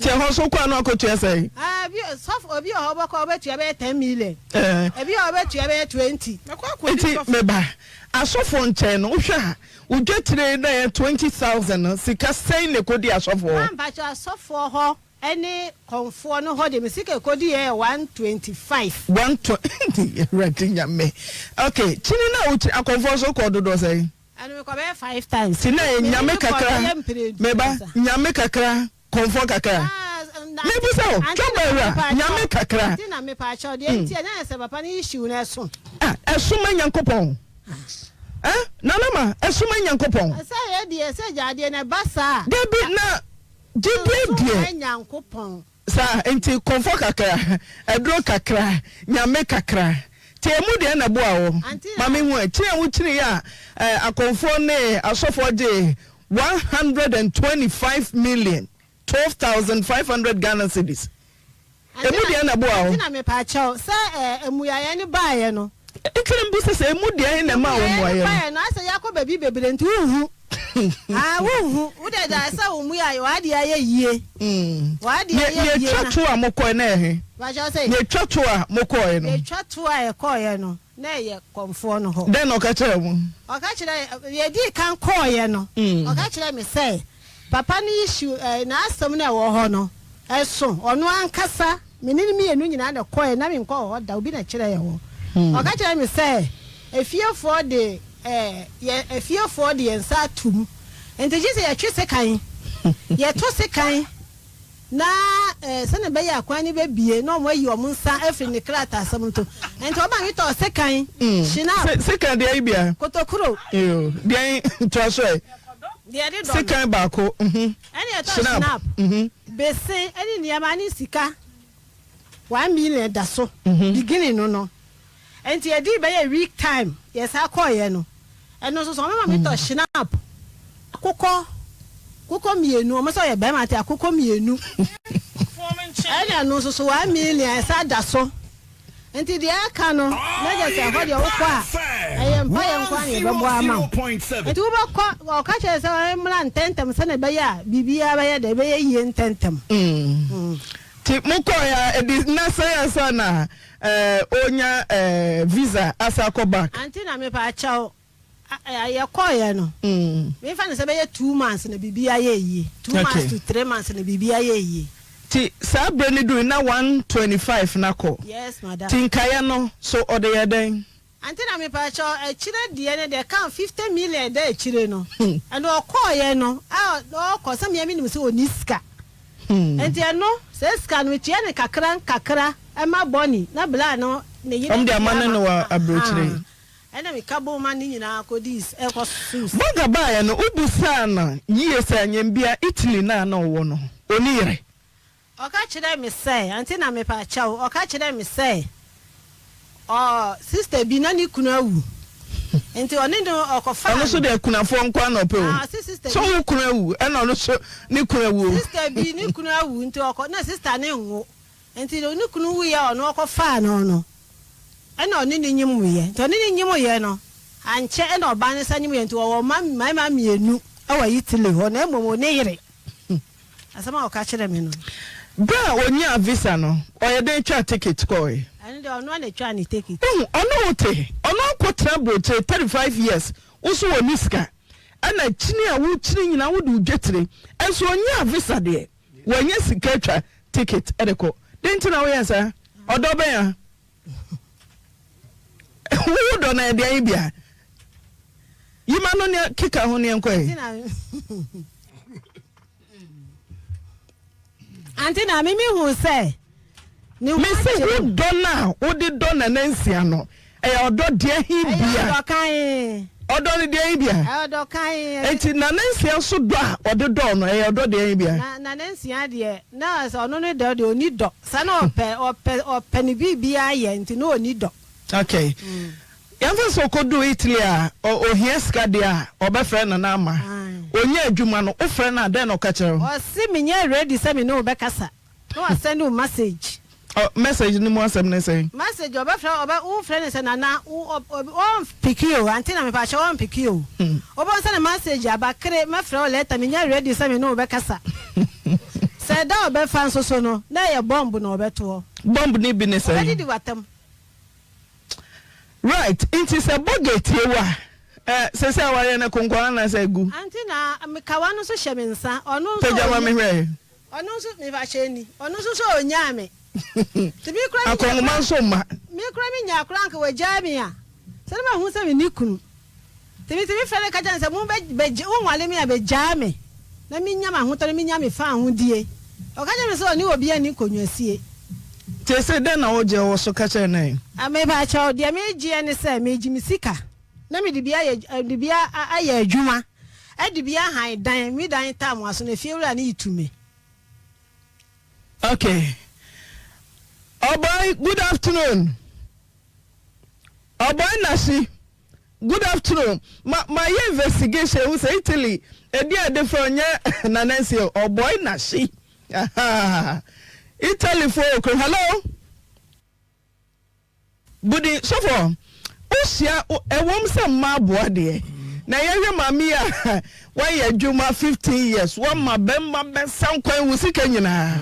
Nti ɛhɔ nso wokɔ a na wakɔtua sɛn? Ɛɛ, bi, sɔfo, obi wɔ hɔ wobɛkɔ a wobɛtua bɛyɛ 10 million. Ɛɛ. Ebi wɔ hɔ wobɛtua bɛyɛ 20. Nti meba asɔfoɔ nkyɛn no, wohwɛ a, wo dwetire na ɛyɛ 20,000 no, sika sɛn na ɛkɔdi asɔfoɔ hɔ? Maa mpakyɛw, asɔfoɔ hɔ ne kɔmfoɔ no hɔ deɛ, me sika ɛkɔdiiɛ yɛ 125. One twenty, Awurade Nyame. Ok, kyini no a wokyini, akɔmfoɔ nso wokɔɔ dodoɔ sɛn? Ɛno mekɔ bɛyɛ five times. Ti na yɛ Me ne nyame no kɔ kakra bɛyɛ mprɛdu me ba ansa. nyame kakra kɔnfoɔ kakra. Ah, na Me bu sɛ o ante twɛ na bɔ awura mepa nyame kyɛw. kakra. Ante na mepa kyɛw deɛ nti ɛnyɛ sɛ papa no issue no ɛso. Ah ɛso ma Nyankopɔn eh nana ma ɛso ma Nyankopɔn. Sɛ yɛ deɛ sɛ gya adeɛ na ɛba saa. Dabi na gyidie Ɛso deɛ. ma Nyankopɔn. Saa nti kɔmfɔ kakra, aduro kakra, nyame kakra. Nti emu deɛ na ɛboa wo? Ma me hu ɛ. Kyini a wo kyini yɛ a akɔmfoɔ ne asɔfoɔ gyee 125 million, 12,500 Ghana cedis. Emu deɛ na ɛboa wo? Auntie na mepaakyɛw, sɛ mmuaeɛ no baeɛ no. Nti na mebisa sɛ emu deɛn na ɛmaa wo mmuaeɛ no? Mmuaeɛ no baeɛ no, ayɛ sɛ yɛakɔ baabi bebree nti wonhu. Ah, wonhu. Wo deɛ gyae sɛ wo mmuaeɛ, w'adeɛ ayɛ yie. W'adeɛ ayɛ yie na. Nea ɛtwa to a mokɔɛ na ɛyɛ he? Mepakyɛw sɛ? Nea ɛtwa to a mokɔɛ no. Nea ɛtwa to a yɛkɔeɛ no, na ɛyɛ kɔmfoɔ no hɔ. Dɛn na ɔka kyerɛɛ mo? Ɔka kyerɛɛ, yɛdii kan kɔeɛ no, ɔka kyerɛɛ me sɛ, Papa no issue eh, n'asɛm no a ɛwɔ hɔ no, ɛso. Ɔno ankasa, me ne no mmienu nyinaa na ɛkɔeɛ, na menkɔɔ hɔ da, obi na ɛkyerɛɛ yɛn hɔ. Ɔka kyerɛɛ me sɛ, efiefoɔ de eh, yɛ, efiefoɔ de yɛn nsa ato mu, nti gye sɛ yɛtwe sekan, yɛto sekan. Na sɛnea ɛbɛyɛ a kwan no bɛbue na wɔayi wɔn nsa afiri ne krataasɛm no to. Enti wɔma me tɔɔ sekan, Schnapp. Sekan deɛ yi bia. Kotokuro. Yoo, deɛ ntoa so ɛ. Deɛ ɛde dɔ no. Sekan baako. Ɛne ɛtɔ Schnapp. Bese ɛne nneɛma ne sika 1 million da so. Beginning no no. Enti ɛdii bɛyɛ week time yɛsan kɔeɛ no, ɛno nso so wɔma me tɔ Schnapp akokɔ akokɔ mmienu, wɔn sɛ ɔyɛ barima nti akokɔ mmienu. Ɛna ɛno nso so 1 million ɛsan da so. Nti deɛ ɛka no na kyerɛ sɛ ɛhɔ deɛ wokɔ a ɛyɛ mpaeɛ nko ara na yɛbɛbɔ ama wo. Nti wobɛkɔ, ɔka kyerɛ sɛ ɔmmra ntɛntɛm sɛdeɛ ɛbɛyɛ a biribiara bɛyɛ dɛ, ɛbɛyɛ yie ntɛntɛm. Nti mokɔeɛ a ɛdi nna sɛn ansa na ɔnya visa asa akɔ back? Aunty na mepaakyɛw, yɛkɔeɛ no, memfa no sɛ bɛyɛ 2 months na biribi ayɛ yie, 2 months to 3 months na biribi ayɛ yie. Nti saa berɛ no dui na 125 no akɔ? Yes madam. Nti nkaeɛ no so ɔde yɛɛ dɛn? Aunty na mepaakyɛw, akyire deɛ no deɛ ɛka 50 million da akyire no, ɛno ɔkɔeɛ no a ɔkɔ sɛ mea menim sɛ ɔnni sika. Nti ɛno, saa sika no metua no kakra nkakra ma Bonnie na bla no. ne yere Wɔn de amane no wɔ aburokyire. Ɛna me ka bom ma ne nyinaa kɔdii ɛkɔ suu. Bɔga baeɛ no, wobisaa no yie sɛ anyambia Italy no a na ɔwɔ no, ɔnni yere? Ɔka kyerɛɛ me sɛ, Aunty na mepa kyɛw, ɔka kyerɛɛ me sɛ ɔ sister bi na ne kunu awu nti ɔne no ɔkɔfaa Ɔno nso no. deɛ akunafoɔ nko ara na ɔpɛ o. Ah, ɔse sister Sɛ bi. wo kunu awu ɛna ɔno nso ne kunu awu o. Sister bi ne kunu awu nti ɔkɔ na sister no nwo nti ne kunu wuiɛ a ɔno ɔkɔfaa no no ɛna ɔne no nyimmuiɛ nti ɔne no nyimmuiɛ no ankyɛ ɛna ɔbaa no san nyimmuiɛ nti ɔwɔ mma mmarima mmienu wɔ Italy hɔ na mmom ɔne yere. Asɛm a ɔka kyerɛɛ me no. Bere a onyaa visa no, ɔyɛ dɛn twaa ticket kɔe? Ɛno deɛ, ɔno ara na ɛtwaa ne ticket. Wohu, ɔne wo te, ɔno akɔtena aburokyire 35 years, wo nso wɔnni sika, ɛna kyini a wokyini nyinaa wode wo dwetire, nso ɔnyaa visa deɛ, wanya sika atwa ticket de kɔ. Dɛn nti na woyɛɛ saa? Ɔdɔ bɛn a? Wo dɔ no ɛdeɛn bia? Yima no nea keka ho neɛ nkɔ yi. Ante na me mehu sɛ ne ho Mese akyere wo no. dɔ no a wode dɔ Nana Nsia no ɛyɛ ɔdɔ deɛ he Ɛyɛ bia? ɔdɔ kann. Ɔdɔ no deɛ he bia? Ɛyɛ ɔdɔ kann. Enti Nana Nsia nso dɔ a ɔde dɔɔ no ɛyɛ ɔdɔ deɛ he bia? Na Nana Nsia deɛ na sɛ ɔno ne dɔ deɛ ɔnni dɔ. Sɛ na ɔpɛ ɔpɛ ɔpɛ ne biribiara yɛ nti na ɔnni dɔ. Okay. Yɛmfa sɛ ɔkɔduu Italy a ɔhia sika deɛ a, ɔbɛfrɛ Nana Ama. Ɔnya adwuma no, wofrɛ no a, dɛn na ɔka kyerɛ wo? Ɔse menyɛ ready sɛ me ne wo bɛkasa na wasɛnde wo message. Ɔ, message no mu asɛm ne sɛn? Message, ɔbɛfrɛ, ɔbɛ, wofrɛ no sɛ Nana, wo, ɔ, ɔmpiki o, Aunty na mepakyɛw ɔmpiki o. Wobɛhu sɛ ne message aba, Kere, mɛfrɛ wo later, menyɛ ready sɛ me ne wo bɛkasa. Sɛ da a ɔbɛfa nso so no, na ɛyɛ bomb na ɔbɛtoɔ. Bomb no bi ne sɛn? Ɔbɛdidi w'atam. Right nti sɛ bɔga tie wo a eh sɛsɛ awareɛ no konkɔn anaasɛ agu. Aunty na me kawa no nso hyɛ me nsa ɔno nso Pagya ma me hwɛ. Ɔno nso me fa hyɛ ni ɔno nso sɛ ɔnyaa me nti me kura me Akɔnhoma nso mma. Me kura me nyaa kora anka wagyaa me a sɛ na mahu sɛ me ni kunu. Nti metumi frɛ no ka kyerɛ no sɛ, Mo bɛ, bɛgye, wonware me a, bɛgyaa me na mennya m'ahotɔ na mennya me fawohodie. Ɔka kyerɛɛ me sɛ ɔne obiara nni nkonnwasie. Seesei dɛn na wogye wɔ so ka kyerɛ no ɛ? Mepakyɛw, deɛ megyeɛ ne sɛ, megye me sika na mede bi ayɛ, de bi ayɛ adwuma, de bi ahan dan, me dan ntamoa so na efiewura no retu me. Okay. Ɔbɔe, good afternoon. Ɔbɔe Nahye. Good afternoon ma ma yɛ investigation ehu sɛ Italy edin a yɛde frɛ ɔnyɛ Nana Nsie ɔbɔe Nahye ahaa Italy foɔ wɔ kurom hello Budi sɔfo wohyia ɛwɔm sɛ mmaa aboa deɛ na yɛhwɛ maame yi a wayɛ adwuma 15 years wama bɛrima bɛsa nkwan wo sika nyinaa.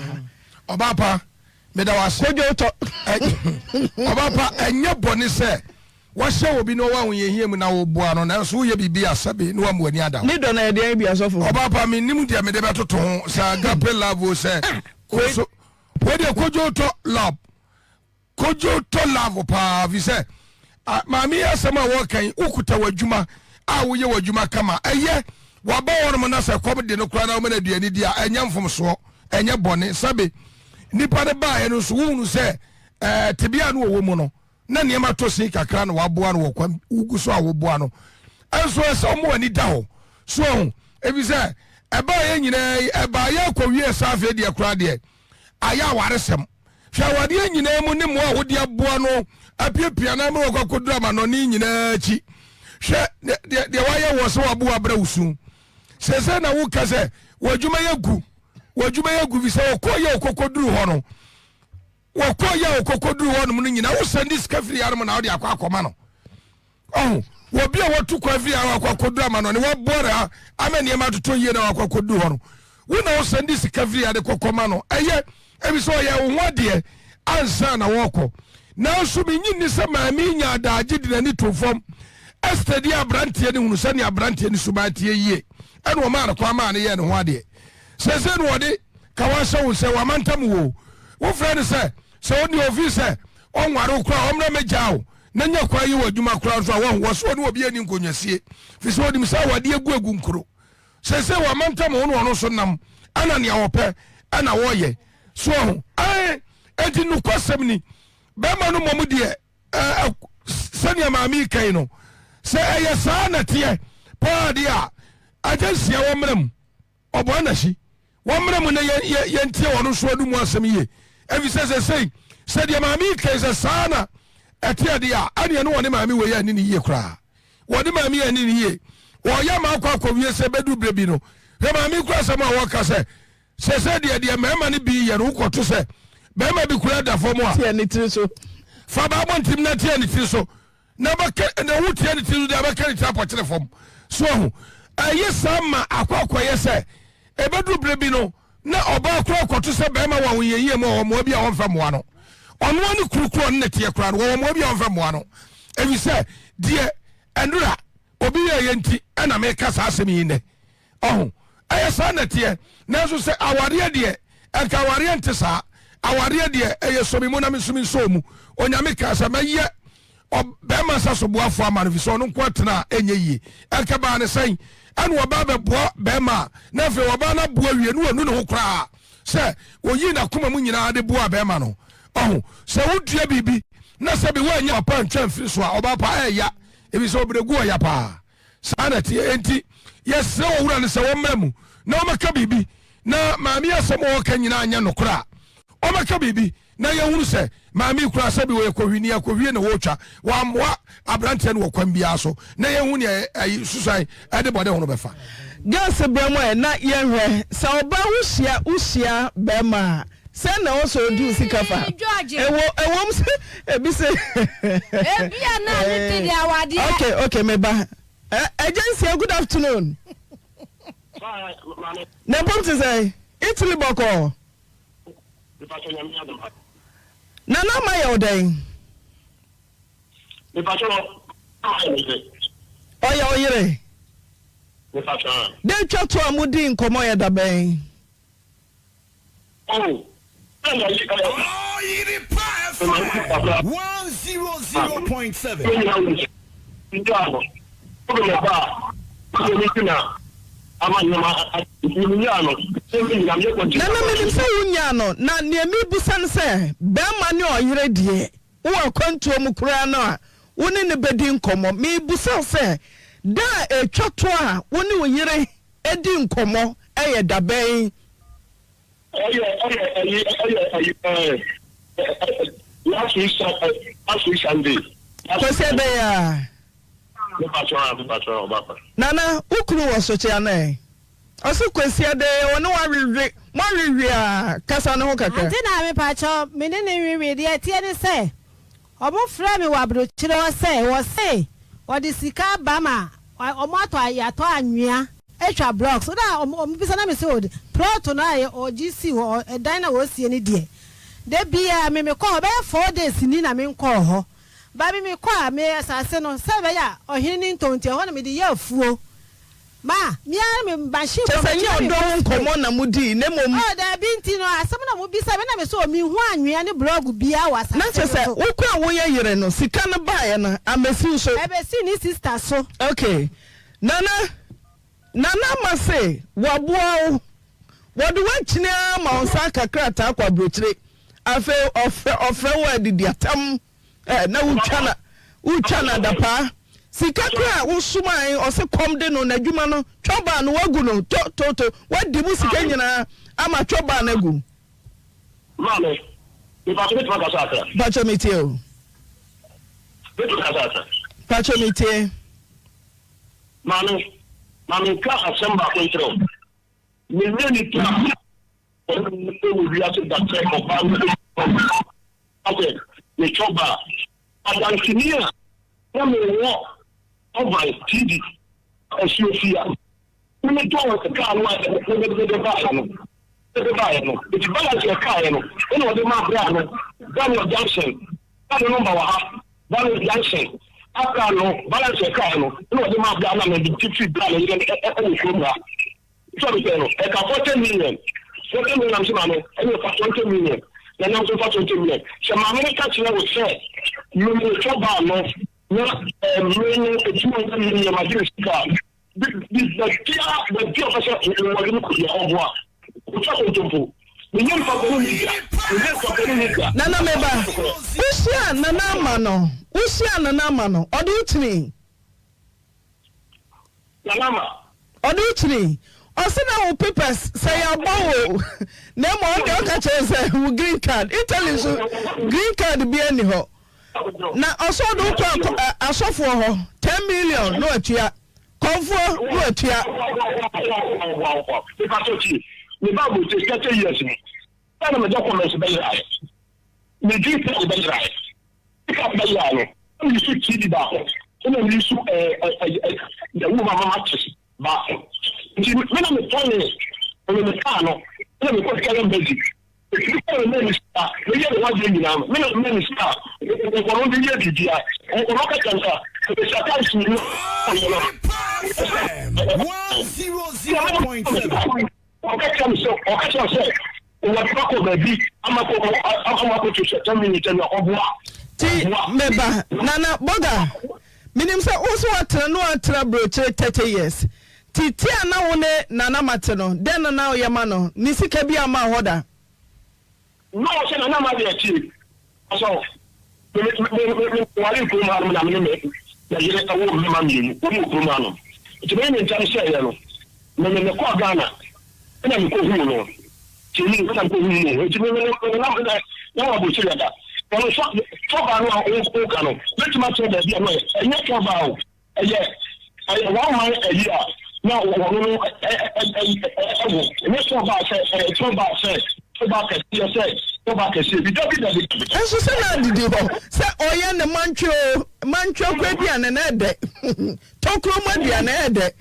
Ɔbaa pa meda wo ase. Kodwo tɔ. Ɔbaa pa ɛnyɛ bɔne sɛ Wahyɛ obi na ɔwɔ ahohiahia mu na woboa no, nanso woyɛ biribi a sɛbe na wamma w'ani ada hɔ. Ne dɔ no ɛyɛ deɛn bi asɔfo? Ɔbaa pa, mennim deɛ mede bɛtoto ho, sɛ agape love o, sɛ koso. Wei deɛ kodwo tɔ love, kodwo tɔ love paa, fi sɛ maame yi asɛm a wɔka yi, wokuta w'adwuma a woyɛ w'adwuma kama, ɛyɛ waba hɔnom na sɛ kɔm de no koraa na woma no aduane di a, ɛnyɛ mfomsoɔ, ɛnyɛ bɔne. Sɛbe nipa no baeɛ no nso wohunu sɛ ɛɛ tebea no wɔwɔ mu no, na nneɛma tɔ sin kakra na waboa no wɔ kwan wogu so a woboa no nso ɛsɛ wɔn ani da hɔ so ɔho ebi sɛ ɛbaa yɛ nyinaa yi ɛbaa yɛ akɔwie ɛsɛ afei deɛ koraa deɛ ayɛ awaresɛm hwɛ awadeɛ nyinaa mu ne mmoa a wode aboa no apiapia no ama wakɔ akɔduru amanɔne nyinaa akyi hwɛ deɛ deɛ wayɛ wɔ sɛ waboa abrɛ wo su sɛsɛ na woka sɛ w'adwuma yɛ gu w'adwuma yɛ gu fi sɛ ɔkɔ yɛ ɔkɔkɔduru hɔ no Wɔkɔɔ yɛ a wɔkɔkɔduru hɔnom no nyinaa wosan de sika firi hanom na wode akɔ akɔma no. Ɔho, wɔbi a wɔtu kwan firi ha wakɔ akɔduru ama no ne wɔboa no ha ama nneɛma atotɔ yie na wakɔ akɔduru hɔ no, wo na wosan de sika firi ha de kɔkɔma no. Ɛyɛ, ebi sɛ ɔyɛ wo ho adeɛ ansa na wɔkɔ. Nanso menyi nni sɛ maame yi nya adaagye de n'ani too fam ɛstɛdi aberanteɛ no hunu sɛnea aberanteɛ no suban teɛ yie ɛna ɔmaa no kwan maa no yɛɛ ne ho adeɛ. Seesei no wɔde ka wahyɛ wo sɛ wamantam wo. Wofrɛ no sɛ sɛ ɔni ofi sɛ ɔnware wo koraa ɔmmra mɛgyaa wo na nya kwan yɛ w'adwuma koraa nso a wahu wɔ so ɔne obi ani nkonnwasie fi sɛ ɔnim sɛ awadeɛ agu agu nkuro. Seesei wamantam wo na ɔno nso nam ɛna nea ɔpɛ ɛna wɔyɛ so ɔho. Ɛn enti nokwasɛm ni bɛrima no mmom deɛ. Ɛ, sɛnea maame yi kan no, sɛ ɛyɛ saa na teɛ paa deɛ a, agya nsia wɔ mmerɛ mu, ɔbɔ anahyi wɔ mmerɛ mu na yɛntie wɔn nso adu mu asɛm yie. Ɛfiri sɛ sɛsei, sɛ deɛ maame yi kan sɛ saa na ɛteɛ deɛ a, ɛneɛ no wɔne maame wei anni ne yie koraa. Wɔne maame yi anni ne yie. Wɔyɛ ma akɔ akɔwie sɛ bɛdu berɛ bi no, hwɛ maame yi kora asɛm a wɔka sɛ, Sɛsɛ deɛ deɛ mmarima no bi yɛ no wokɔto sɛ barima bi kura da fam a. Teɛ ne tiri so. Fa ba abɔnten na teɛ ne tiri so na bɛka na wo teɛ ne tiri so deɛ bɛka ne tiri apɔkyere fam so ahu ɛyɛ saa ma akɔ akɔyɛ sɛ ɛbɛduru berɛ bi no na ɔbaa kora kɔto sɛ barima wɔ ahohiahia mu a ɔwɔ mmoa bi a ɔmfa mmoa no ɔno ne kuru koro ɔne ne teɛ koraa no wɔwɔ mmoa bi a ɔmfa mmoa no ɛfiri sɛ deɛ ɛnora obi yɛ yɛ nti ɛna meka saa asɛm yi nnɛ Ɔho, ɛyɛ saa na ɛteɛ. Nanso sɛ awareɛ deɛ, ɛnka awareɛ nte saa. Awareɛ deɛ, ɛyɛ sɔ me mu na me nso mensɔ mu. Onyame kaa sɛ, mɛyɛ ɔbarima nsa so boafoɔ ama no, ɛfiri sɛ ɔno nko atena a, ɛnyɛ yie. Ɛnka baa ne sɛn? Ɛna ɔbaa bɛboa barima a, na afei ɔbaa no aboa wie, na wanu ne ho koraa sɛ ɔyii n'akoma mu nyinaa de boaa barima no. Ɔho, sɛ wodua biribi na sɛbi woannya papa antwa amfiri so a, ɔbaa pa ɛɛya, ɛfiri sɛ ɔbrɛgu ɔya paa. Saa na ɛteɛ. Enti yɛsrɛ owura no sɛ ɔmmra mu na ɔmmɛka biribi, na maame yi asɛm a ɔreka nyinaa nyɛ nokorɛ a, ɔmmɛka biribi na yɛnhunu sɛ maame yi koraa sɛbi ɔyɛ kɔhwini a kɔhwie na ɔretwa, wammoa aberanteɛ no wɔ kwan biara so, na yɛnhu nea ɛyi susuan ɛde bɔne ho no bɛfa. Girls brɛ mo ɛ na yɛnhwɛ. Sɛ ɔbaa wo hyia wo hyia bɛɛma a sɛn na ɛwɔ sɛ ɔdi wo sika fa? Ɛwɔ ɛwom sɛ ebi sɛ. Ebia na ne te de awadeɛ. Okay okay me ba. Ɛ Agyansia good afternoon. Na mpom te sɛn? Italy bɔkɔɔ. Nana ama yɛ wo dɛn? Ɔyɛ wo yere? Dɛn twa to a modii nkɔmmɔ yɛ da bɛn? Ɔyerepa FM 100.7. Nana menim sɛ wonyaa no na nea mebisa ne sɛ bɛrima ne ɔyere deɛ wowɔ akwantuo mu koraa no a wo ne no bɛdi nkɔmmɔ mebisa wo sɛ da a ɛtwa to a wo ne wo yere di nkɔmmɔ yɛ da bɛn? Ɛyɛ ɛyɛ ɛyi ɛyɛ ɛyi ɛɛ last week last week Sunday. Kwasi ɛbɛyɛ a. Mepa kyɛw a mepa kyɛw a ɔba pa. Nana wo kunu wɔ sokye anaa ɛ? Ɔse Kwasi ɛdɛɛ ɔne wo awewe mo awewe a kasa ne ho kakra. Ante na mepa kyɛw me ne no nwewe deɛ ɛteɛ ne sɛ ɔmo frɛ me wɔ abrokyire hɔ sɛ wɔse wɔde sika aba ma ɔmo atɔ yɛatɔ anwea atwa blocks na ɔmo bisa na me se o plot no a ɔgye sii hɔ ɛdan na wɔsie no deɛ da biaa me mekɔ hɔ bɛyɛ 4 days ni na menkɔɔ hɔ Ba me mekɔ a, me asase no, sɛ ɛbɛyɛ a ɔhene no ntɔ nti, ɛhɔ na mede yɛ afuo. Ma, me ara me machine Kyerɛ bɔ sɛ m'akyi ɛnyɛ na ɔdɔ mebɔ ho spray. nkɔmmɔ na modii, na mmom. Oh, daabi, nti no, asɛm na mobisa me na me so, menhu anwea ne blɔɔgo biara wɔ Na asase kyerɛ no sɛ so. wo kora a woyɛ yere no, sika no baeɛ no, ammɛsi wo so? Ɛbɛsii ne sista so. Okay. Nana, Nana ama se waboa wo, wɔde wo akyini ara ma wo nsa aka krataa kɔ aburokyire, afei ɔfrɛ ɔfrɛ wo adidi atam. Eh, na wotwa na wotwa na adapaa. Sika kora a wosomae ɔse kɔm de no n'adwuma no twɔbaa no wagu no to to to wadi mu sika nyinaa ama twɔbaa no agu. Maame, mepakyɛ mɛtumi akasa akra? Pakyɛ metie o. Mɛtumi akasa akra? Pakyɛ metie. Maame, ma menka asɛm baako nkyerɛ wo. Menyɛ nipa a ɔwɔ wiase da sɛ ɔbaa no Asɛ metwɔ ba a, adanseni a na mewɔ Ɔvan TV asuofie a me metɔɔ kaa no a mede baeɛ no mede baeɛ no nti balance a ɛkaeɛ no ɛna ɔde maa bra no Daniel Junction bra no nɔmba wɔ ha Daniel Junction abra no balance a ɛkaeɛ no ɛna ɔde maa bra no a mede firi bra no yerɛ no ɛwɔ kurom ha. Sɛ ɔde sɛɛ no, ɛka 40 million. 40 million na mese maame, ɛne ɔfa 20 million. Na nam nso fa 20 million. Sɛ maame no ka kyerɛ wo sɛ, memetɔ baa no, na mmere no ɛtumi ɔnyɛ million magye me sika a, baabiara, baabi a ɔpɛ sɛ wɔde no kɔ bia ɔboa. Ɔtwa kontompo. Menyɛ nipa bɔne ni da. Menyɛ nipa bɔne ni da. Nana meba, wohyiaa Nana Ama no? Wohyiaa Nana Ama no, ɔde wo kyinii? Nana Ama. Ɔde wo kyinii? Ɔse na wo papers sɛ yɛabɔ wo o, na mmom ɔno deɛ ɔka kyerɛ sɛ wo green card, Italy nso green card biara nni hɔ. Na ɔsɛ ɔde wo kɔ asɔfoɔ hɔ, 10 million na watua, kɔmfoɔ na watua. Mepa kyɛw tie, me ba aburokyire 30 years ni, sɛ na me documents bɛyeraeɛ, me green card bɛyeraeɛ. Sika bɛyɛ ano na me use TV baako ɛna me use ɛɛ ɛɛ ɛɛ wo mama matches baako nti me na me tɔn ne me me kaa no ɛna me kɔ sika yɛ mbɛzi efiri kɔ me mɛ ne sika me yɛ ne ho adeɛ nyinaa no me na me ne sika wɔn de yɛ biribiara wɔn kɛkɛ nka ɛsɛ aka nsi no ɔyɛ no ɛsɛ. Ɔka kyerɛɛ me sɛ, ɔka kyerɛɛ sɛ wɔde me akɔ baabi ama kɔ ama akɔto sɛ 10 minutes ɛna ɔboa. Ti meba Nana Boga menim sɛ wo nso woatena ne woatra aburokyire 30 years ti ti a na wo ne Nana Mate no dɛn na na woyɛ ma no ne sika bi amma hɔ da? No sɛ Nana ma deɛ tie ɔsɛ me me me me me ware kurom hanom na me ne me me yere ɛwɔ mmarima mmienu wɔn wɔ kurom hanom nti me ne me ntam hyɛeɛ no me me mekɔɔ Ghana ɛna mekɔ huu no tie ni ɛna mekɔ huu no nti me me me na na na wɔ aburokyire dada ɔno sɔ tɔba no a woka no mɛtumi akyerɛ baabi a no ɛnyɛ tɔba o. Ɛyɛ ɛyɛ wɔn man ayi a na wɔn no ɛwɔ ɛnyɛ sɛ ɔbaa sɛ ɛyɛ sɛ ɔbaa sɛ ɔbaa kɛseɛ sɛ ɔbaa kɛseɛ bi dabi dabi. Nso sɛ na adidi hɔ sɛ ɔyɛ ne mantwe o mantwe kɔ aduane na ɛdɛ tokuro mu aduane ɛdɛ.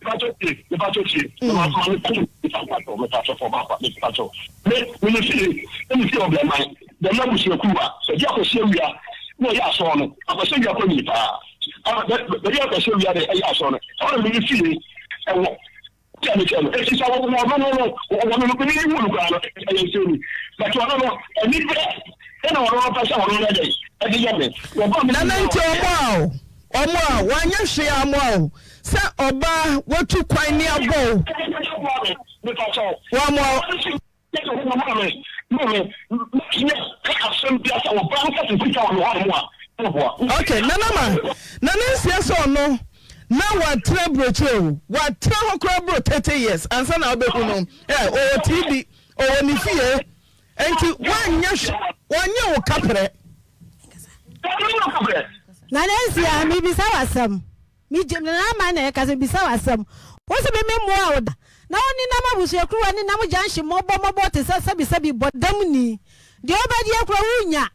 Mepatɔ tie, mepatɔ tie, ma ma me kum, mepatɔ, mepatɔ fɔ ba mepatɔ. Me me me fie, me fie ɔbɛn man, dɛm abusuakuw a, baabi akɔsi awia na ɔyɛ asɔn no, akɔsi awia kɔ nyini paa. Baabi akɔsi awia de ɛyɛ asɔn no, ɛhɔ na me me fie ɛwɔ. Tia me kyɛ no, eti sɛ wɔ no no no, wɔ no no, me me hu no koraa no, ɛyɛ nsɛm ni. But ɔno no, ɛni brɛ, ɛna ɔno no pɛ sɛ ɔno no ɛdɛ, ɛde yɛ me. Wɔba me. Nana nti ɔmo a o. Ɔmo a wanyɛ hwee amoa wo sɛ ɔbaa watu kwan ne abɔ wo wamoa wo. Ok nana ma nana nsia sɛ ɔno na watena burokyire o watena hɔ koraa boro 30 years ansa na wobɛhu no ɛ ɔwɔ TV ɔwɔ ne fie nti wanyɛ wanyɛ wo kaprɛ. Nana Nsia, mebisa wo asɛm. Megye, Nana Ama na ɛkasa, mebisa wo asɛm. Wo se me memmoa wo da, na wo nenam abusuakuruwa nenam junction mmɔbɔ mmɔbɔ te sɛ sɛbisɛbi bɔdamni. Deɛ wobɛdeɛ koraa wonnya.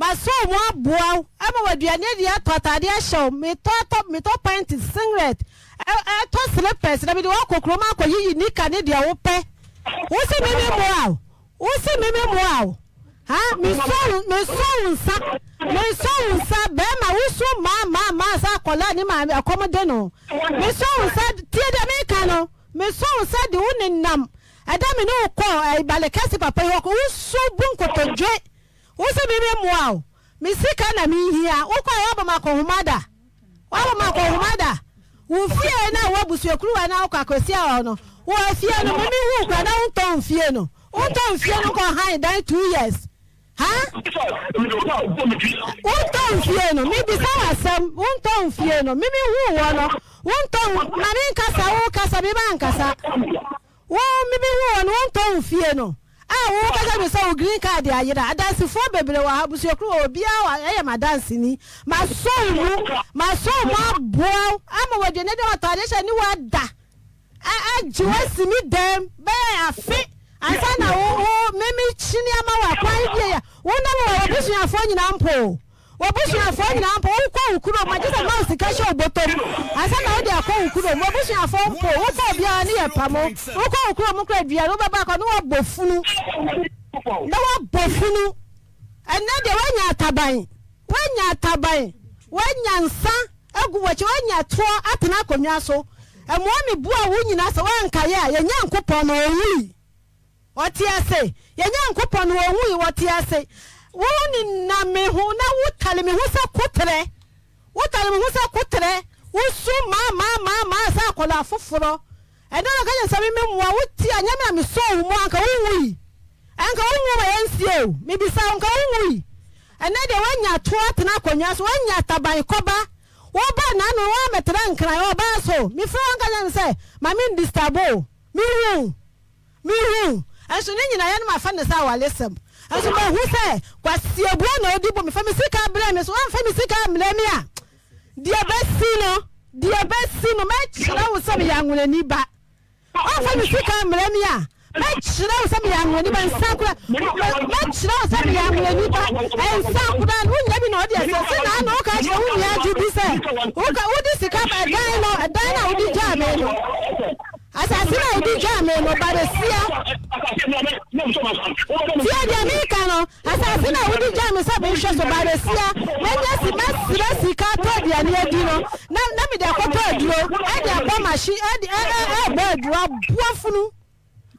Masɔ wo mu aboa wo, ama wo aduane adi, atɔ ataadeɛ ahyɛ wo, metɔ atɔ, metɔ pant, singlet, ɛ, ɛtɔ slippers, na mede wo akɔ kurom akɔyiyi nika ne deɛ wopɛ. Wo se me memmoa wo? Wo se me me moa wo ha me sɔ wo me sɔ wo nsa me sɔ wo nsa bɛɛma wo su maa maa maa sɛ akɔlaa ne maame ɛkɔm de no me sɔ wo nsa tie deɛ me ka no me sɔ wo nsa de wo nenam ɛda me ne wo kɔ ɛɛ balekɛse papa yi hɔ wo su bu nkotodwe wo se me me moa wo Me sika na me hia. Wo kɔ a wabɔ me akɔnhoma da. Wabɔ me akɔnhoma da. Wo fie na wo abusuakuruwa na wokɔ akɔsi hɔ no. Wo afie no me me hu kura na wo ntɔn fie no. Wo ntɔn fie no kɔ han dan 2 years. Ha? Wo ntɔn fie no. Me bisa wo asɛm. Wo ntɔn fie no. Me me hu wɔ no. Wo ntɔn ma me nkasa wo kasa me ba nkasa. Wo me me hu wɔ no wo ntɔn fie no. A wo kasa mi sɛ wo green card ayera. Adansefoɔ bebree wɔ ha, abusuakuo wɔ hɔ, obiara wɔ ha, ɛyɛ m'adanseni. Masɔ wo mu, masɔ wo mu aboa wo ama w'aduane adi, w'ataade ahyɛ ne w'ada agye wo asi me dɛm bɛyɛ afe ansa na wo wo me me kyini ama wo akwan bi yɛ. Wo nam wɔ w'abusuafoɔ nyinaa mpo o. W'abusuafoɔ nyinaa mpo, wokɔ wo kurom a, gye sɛ mema wo sika hyɛ wo bɔtɔ mu ansa na wode akɔ wo kurom. W'abusuafoɔ mpo, wokɔ obiara ne yɛ pamo. Wokɔ wo kurom koraa aduane wobɛba akɔ na woabɔ funu. Na woabɔ funu. Ɛnnɛ deɛ woanya ataban, woanya ataban, woanya nsa agu w'akyi, woanya toɔ atena akonnwa so. Mmoa meboa wo nyinaa sɛ woankaeɛ a, yɛn Nyankopɔn no, ɔwui. Ɔte ase, yɛn Nyankopɔn no, ɔwui, ɔte ase. Wo nenam me ho na wotare me ho sɛ koterɛ, wotare me ho sɛ koterɛ, wosu maa maa maa maa sɛ akwadaa foforɔ. Ɛda na ɔka kyerɛ sɛ me mmoa wo ti a, nyɛ me a mesɔɔ wo mu anka wonwui. Anka wonwu ma yɛnsie o, mebisa wo, anka wonwui. Ɛnnɛ deɛ woanya toɔ atena akonnwa so, woanya taban kɔba. Woba n'ano woammɛtena Nkran, ɔbaa so. Mefrɛ wo anka kyerɛ no sɛ ma me ndisturb wo. Mehu wo. Mehu wo. Nso ne nyinaa no mafa no sɛ awaresɛm. Nso mahu sɛ kwasiabua na ɔdi bɔ me. Fa me sika brɛ me. So woamfa me sika ammrɛ me a, deɛ ɛbɛsi no, deɛ ɛbɛsi no, mɛkyerɛ wo sɛ meyɛ anwonani ba. Woamfa me sika ammrɛ me a, mɛkyerɛ wo sɛ meyɛ anwonani ba. Nsa kora, mɛkyerɛ wo sɛ meyɛ anwonani ba. Nsa kora, wonya bi na ɔde ɛsɛ sɛ na ano woka kyerɛ wo nua adwo bi sɛ wode sika ba ɛdan no, ɛdan no a wode gyaa me no, asase no a wode gyaa me no, ba bɛsia. Tie deɛ meka no. Asase no a wode gyaa me sɛ menhwɛ so, Baresia, manya si, mɛsrɛ sika atɔ aduane adi no, na, na mede akɔtɔ aduro, ɛde abɔ machine, ɛde, ɛ, ɛ, ɛrebɔ aduro, aboa funu,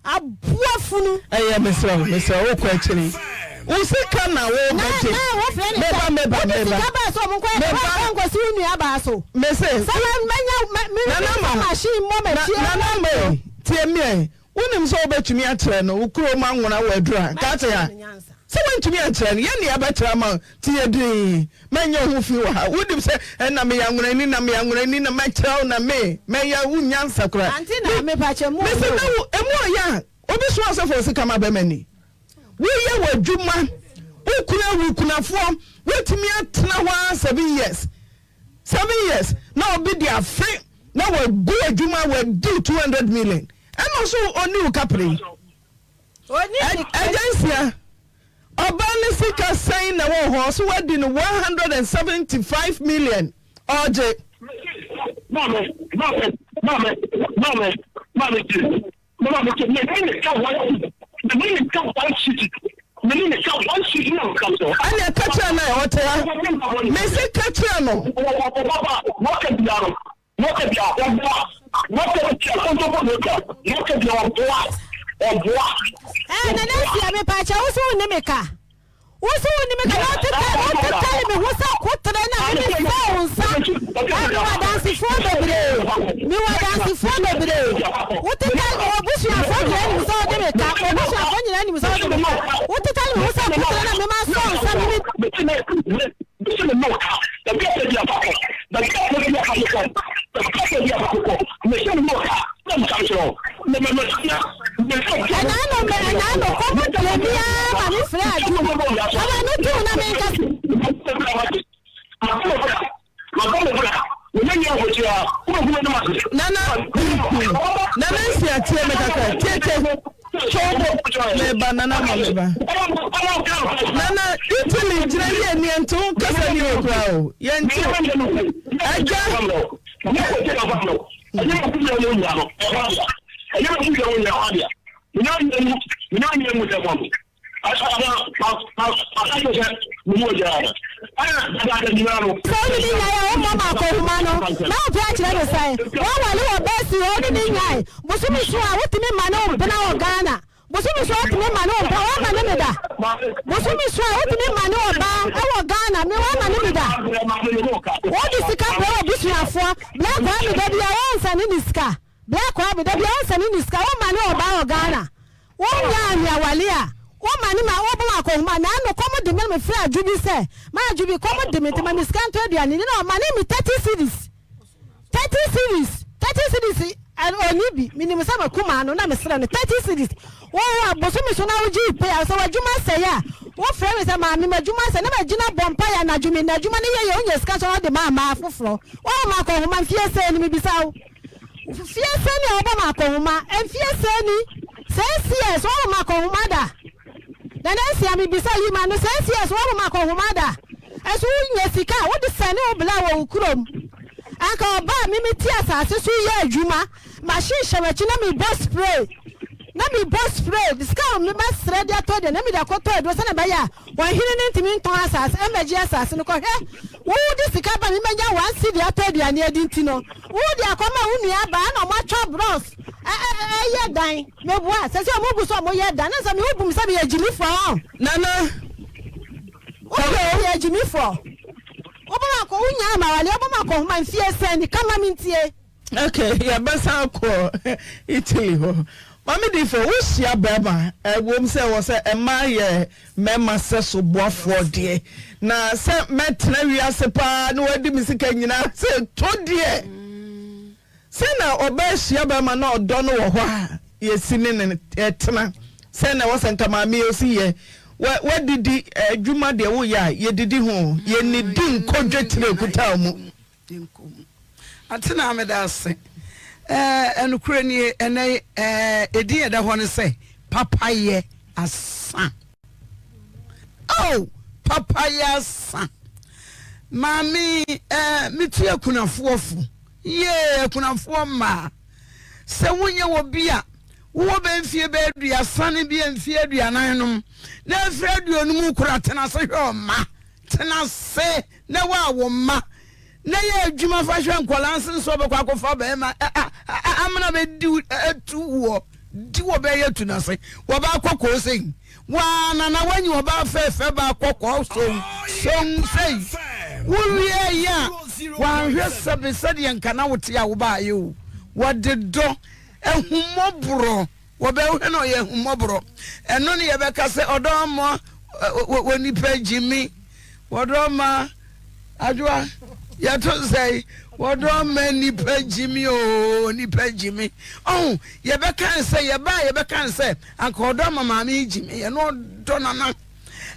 aboa funu. Ɛyɛ mesrɛ wo, mesrɛ wo, wokɔ akyiri. Wo sika na Na, wobɛgye. na wofrɛ ne Meba, sɛ, meba, wode meba. sika baa sɛ ɔmo nkɔyɛ dɛ, Meba. woamfa ankɔsi wo nua baa so. Mese, Sɛ ma, manya, mɛ, me, Nana memfa ma, machine mmɔ na, m'akyi Nana ɛmmɔ ma aduro. ei, tie me ɛ. Wonim sɛ wobɛtumi akyerɛ no wo kurom anwona wɔ aduru a, nka ate ha. Sɛ woantumi ankyerɛ no, yɛn ne yɛbɛkyerɛ ama wo. Nti yɛ dinn. Mɛnyɛ wo ho fi wɔ ha. Wonim sɛ ɛna meyɛ anwonani na meyɛ anwonani na mɛkyerɛ wo na me, mɛyɛ wo nyansa koraa. Me, mese na wo, emu ɔyɛ a, obi soa sɛ fa wo sika ma bɛma ni. Woyɛ w'adwuma, wo kunu awu kunafoɔ, woatumi atena hɔ ara 7 years. 7 years na obi de afe na wagu adwuma wadi 200 million ɛna ɔso ɔni wo kapere yi agya nsia ɔbaa ne sika sɛn na ɛwɔ hɔ ɔso wadi no 175 million ɔgye. Maame, maame, maame, maame, maame tie. Mama me tie, me ne ne ka 1 cedi, me ne ne ka 1 cedi, me ne ne ka 1 cedi na meka kyerɛ wo. Ɛnna ka kyerɛ no a ɔte ha. Mese ka kyerɛ no. Ɔbaba, wɔka bia no, wɔka bia ɔboa, wɔka bia kɔntɔnkɔ na ɔka, wɔka bia ɔboa, ɔboa. Ɛɛ Nana Afia mepaakyɛw wo so wo ne me ka? Wo so wonim ka na wotetare me ho sɛ koterɛ na me mesɛ wo nsa. Ɛ mewɔ adansefoɔ bebree, mewɔ adansefoɔ bebree. Wotetare me, w'abusuafoɔ nyinaa nim sɛ wode me ka, w'abusuafoɔ nyinaa nim sɛ wode me ka. Wotetare me ho sɛ koterɛ na me masɔ wo nsa me me. Ɛnaano me ɛnaano kɔm de me ara ma me frɛ adu Aba no too na me nka. Nana Nana nsia tie me kakra tie tie twɛ wo bo meba Nana ma meba Nana Italy gyina yie ni yɛnte wo kasa ni yie koraa o yɛnte agya. Sɛ wo ne me nyae a, wommɔ me akɔnhoma no, na wopɛ akyerɛ me sɛn? Woaware wɔ Bɛsi hɔ, wo ne me nyae. Bosome so a, wotumi ma ne wo mpena wɔ Ghana. Bosome so a, wotumi ma ne wo mpena, woama ne me da. Bosome so a, wotumi ma ne ɔbaa wɔ Ghana, me woama ne me da. Wode sika brɛ w'abusuafoɔ, Black Kwame da biara wonsɛne ne sika. Black Kwame da biara wonsɛne ne sika, woma ne ɔbaa wɔ Ghana. Wo nyaa me awale a, wo ma ne ma wo bɔ akɔnhoma na ano kɔm de me na me frɛ Adwo bi sɛ ma Adwo bi kɔm de me nti ma me sika ntɔ aduane ni na ɔma ne me 30 cedis 30 cedis 30 cedis ɔni bi me nim sɛ ma kuma ano na me srɛ no 30 cedis wo wo bosome so na wo gye pay a sɛ w'adwuma sɛe a wo frɛ me sɛ maame m'adwuma sɛ na ma gyina bɔ mpa yɛ anadwo me na adwuma ne yɛ yɛ wonya sika so na ɔde ma ama afoforɔ wo ma akɔnhoma mfie sɛ ni me bisa wo. Mfie sɛn ni a wɔbɔ me akɔnhoma? Mfie sɛn ni? Six years, wɔabɔ me akɔnhoma da? Nana Nsia, mebisa yi ma no, six years, wɔabɔ me akɔnhoma da? Ɛso wonya sika a, wode sɛne wo bla wɔ wo kurom. Anka ɔba a me mete asase so yɛ adwuma, machine hyɛ m'akyi na mebɔ spray. Na mebɔ spray, sika a mɛsrɛ de atɔ aduane na mede akɔtɔ aduro sɛnea ɛbɛyɛ a Ɔhene no ntumi ntɔn asase mmɛgye asase no kɔhwɛ. Wo de sika ba me mɛnya 1 cedi atɔ aduane adi nti no, wo de akɔma wo nua baa na ɔmo atwa bros ɛyɛ dan. Meboa, sɛsɛ ɔmo gu so ɔmo yɛ dan. Na sɛ me wo bu me sɛ meyɛ gyimifoɔ ɔn. Nana, Wo bu me sɛ meyɛ gyimifoɔ. Wo bɔ ma kɔ, wo nyaa ma wale, wo bɔ ma kɔ homa mfie sɛn, ka ma me ntie. Okay, yɛbɛsan akɔ Italy hɔ. Maame Difo, wohyia barima a, ɛwom sɛ ɛwɔ sɛ mmaa yɛ mmarima sɛso boafoɔ deɛ, na sɛ mɛtena wiase paa na wadi me sika nyinaa sɛ to deɛ, sɛ na ɔbaa hyia barima na ɔdɔ no wɔ hɔ a, yɛsi ne ne tena. Sɛ na ɛwɔ sɛ nka maame yi ɔsi yɛ, wadidi adwuma deɛ woyɛ a, yɛdidi ho, yɛnnidi nkɔ dwetire kuta mu. Nkɔ mu. Atena meda ase. Ɛɛ nokorɛ nie ɛnɛ yi ɛɛ edin a ɛda hɔ ne sɛ papayɛ asa. Oh papayɛ asa. Maame ɛɛ metu akunafoɔ fo. Yee akunafoɔ mmaa. Sɛ wonyɛ wɔ bi a wowɔ bɛ mfie bɛ aduasa ne bi mfie aduanan nom na afiri aduonum kora tena ase hwɛ ɔma. Tena ase na wo a wo mma na yɛ adwuma fa hwɛ nkwadaa nsen sɛ ɔbɛkɔ akɔfa bɛrima amena bɛdi atu woɔ di wɔ bɛyɛ tu n'ase wɔbaa kɔkɔɔ sɛyi waa nana wanyi ɔbaa fɛɛfɛ baa kɔkɔɔ som som sɛyi wowie yɛ a wanhwɛ sɛbe sɛdeɛ nka na wote a wobaa yɛ o wɔde dɔ ahummɔborɔ Wɔbɛhwɛ no ɔyɛ ahummɔborɔ. Ɛno ne yɛbɛka sɛ ɔdɔ mmɔ wɔ nipa gyimi. Wɔdɔ ma adwoa yɛto nsɛe. Wɔdɔ ma nipa gyimi oo nipa gyimi. Ɔho yɛbɛka sɛ yɛba a yɛbɛka sɛ anka ɔdɔ ma maame yi gyimi ɛno ɔdɔ nana.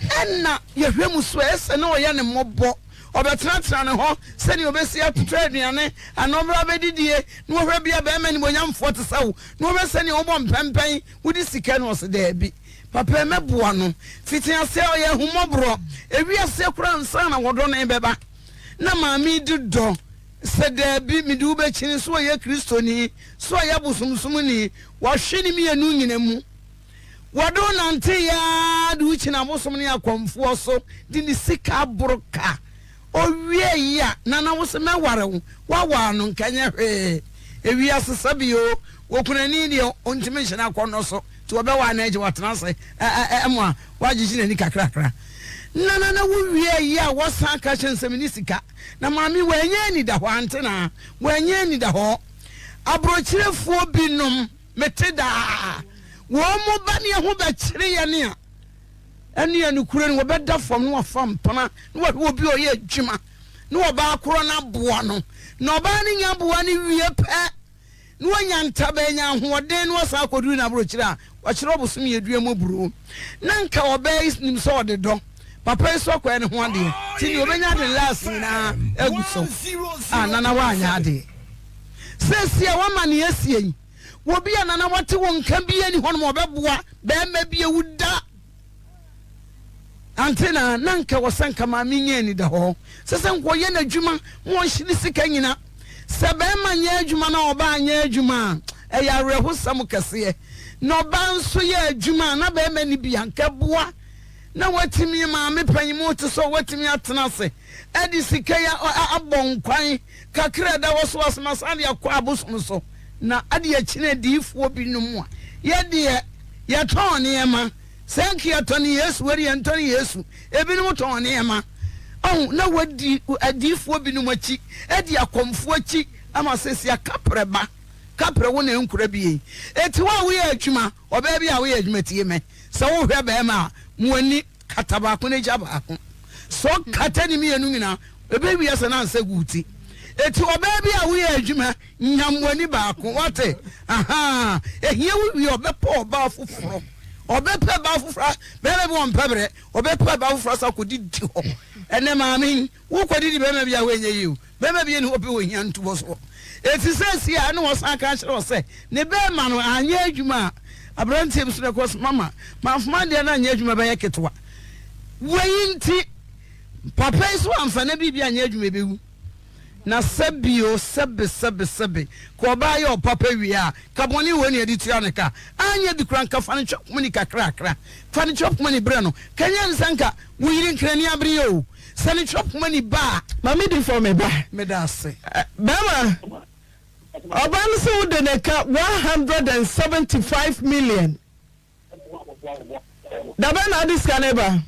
Ɛna yɛhwɛ mu so ɛsɛ na ɔyɛ ne mmɔbɔ. Ɔbɛtenatena ne hɔ sɛnea ɔbɛsi atotɔ aduane anaa ɔbɛba abɛdidie na wɔhwɛ bia bɛrima animuonyamfoɔ te sɛ wo na wɔhwɛ sɛnea wobɔ mpɛmpɛn wode sika no ɔse daabi papa mɛboa no. Fiti aseɛ ɔyɛ ahummɔborɔ ɛwi aseɛ koraa ansa na wɔdɔ no bɛba na maame yi de dɔ sɛ daabi mede wo bɛkyini so ɔyɛ Kristoni so ɔyɛ abosomsomni wahwe ne mmienu nyina mu. Wɔde wo nanteeɛ ara de wo kyini abosom ne akɔmfoɔ so de ne sika aboro ka. Ɔwieeɛ a, Nana wo se mɛware wo, woaware no nka nyɛ hwee. Ewiase sɛbe o, okunani deɛ ɔntumi nhyɛ n'akɔnnɔ so, nti wɔbɛware no agye watena ase ma wagyegye n'ani kakrakra. Nana na wo wieeɛ a wɔsan ka kyerɛ no sɛ menni sika. Na maame wannya anidahɔ, ante naa? Wannya anidahɔ. Aborɔkyirefoɔ binom. Mete daa. Wɔn mu ba ne ɛho bɛkyere yɛn a, ɛne nokorɛ no wɔbɛda fam na wɔafa mpena na wɔahwɛ obi a ɔyɛ adwuma na ɔbaa korɔ no aboa no. Na ɔbaa no nya boa no wie pɛ na wanya ntabaa anya ahoɔden na wasan akɔduru n'aburokyire a, wakyerɛ ɔbosom yɛ dua mu aburoo. Na nka ɔbaa yi nim sɛ ɔde dɔ papa yi so akɔyɛ ne ho adeɛ nti deɛ ɔbɛnya de last nyinaa agu so a nana wanyɛ adeɛ. Seesei a woama nea asie yi, wɔ bi a nana wate wo nka bi ani hɔnom a ɔbɛboa bɛrima bi awu da. Ante na na nka wɔ sɛ nka maame nya anidahɔ sɛ sɛ nka ɔyɛ n'adwuma ma ɔnhye ne sika nyina. Sɛ bɛrima nyɛ adwuma na ɔbaa nyɛ adwuma a, ɛyɛ awerɛhosɛm kɛseɛ. Na ɔbaa nso yɛ adwuma a na bɛrima ni bi a, nka ɛboa na watumi maame panyin mu te sɛ watumi atena ase de sika yi abɔ nkwan kakra a ɛda hɔ so asoma san de akɔ abosom so, na ade akyini adiyifoɔ binom a yɛ deɛ yɛtɔn nneɛma sɛ nka yɛtɔne Yesu wei deɛ yɛntɔne Yesu ebinom tɔn nneɛma ɔho na wadi adiyifoɔ binom akyi adi akɔmfoɔ akyi ama sɛsi akaprɛ ba kaprɛ wo na nkura bie eti wo a woyɛ adwuma ɔbaa bi a woyɛ adwuma tie mɛ sɛ wohwɛ bɛrima a mo ani Kata baako na gya baako. Sɛ ɔkata ne mmienu nyinaa, ɛbɛwie sɛ na ansa gu wo ti. Eti ɔbaa bi a woyɛ adwuma, nyam w'ani baako. Wate? Ahaa. Ehia wo wie ɔbɛpɛ ɔbaa foforɔ. Ɔbɛpɛ baa foforɔ. Bɛrima bi wɔmpɛ berɛ. Ɔbɛpɛ baa foforɔ asa akɔdidi hɔ. Ɛnɛ maame yi, wokɔdidi bɛrima bi a woanyɛ yie o. Bɛrima bi nni hɔ pɛ ohia ntubɔ soɔ. Eti seesei a ɛna wɔsan ka kyerɛ wo sɛ ne bɛrima no anyɛ adwuma a, aberanteɛ bi so na ɛkɔ so mama mamfoma deɛ no anyɛ adwuma bɛyɛ ketewa. Wei nti papa yi so amfa na biribi anyɛ adwuma ɛbɛwu. Na sɛbi o sɛbe sɛbe sɛbe ka ɔbaa yɛ ɔpapa wie a ka bɔne wei na yɛde tua ne ka. Anyɛ bi koraa nka fa ne chop money kakrakra fa ne chop money brɛ no. Ka nyɛ ne sɛ nka wo yere nkrani abere o. Sɛ ne chop money ba a. Ma me di fɔ me ba. Meda ase. Bɛrima, ɔbaa no sɛ wode ne ka 175 million. Dabɛn na ade sika no ba?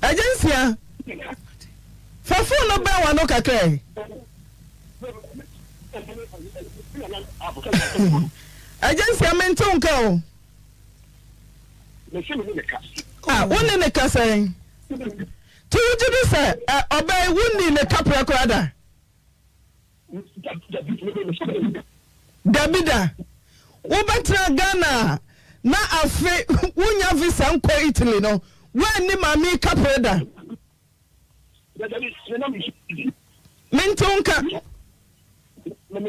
Agya nsia, fa phone no bɛn w'ano kakra yi. Agya nsia mente wo nka o. Ah, wo ne ne ka sɛn? Ti wogye di sɛ ɔbaa yi wonni ne kaprɛ koraa da? Dabi da. Wobɛtena Ghana a na afe wonya visa nkɔ Italy no, woanni maame yi kaprɛ da? Mente wo nka. Na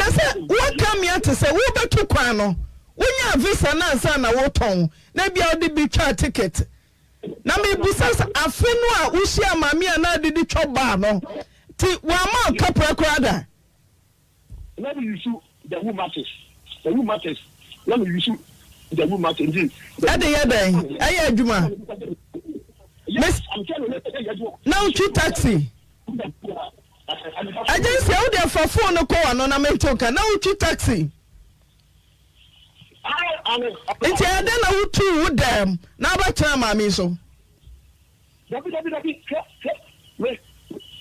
sɛ woaka me ate sɛ wobɛtu kwan no, wonyaa visa no ansa na wotɔn, na ebia wode bi twaa ticket. Na mebisa sɛ afe no a wohyiaa maame a na adidi twɔ baa no, nti wamma wo kaprɛ koraa da? Na me use the who matters, the who matters, na me use the who matters nti. Ɛde yɛ dɛn? Ɛyɛ adwuma? Yes, I'm telling you, ɛyɛ adwuma. Na wotwi taxi? Agency a wode fa phone no kɔ w'ano na mente wo ka. Na wotwi taxi? Nti ɛyɛ dɛn na wotuu wo dɛm na abɛtena maame yi so? Dabi dabi dabi hwɛ hwɛ me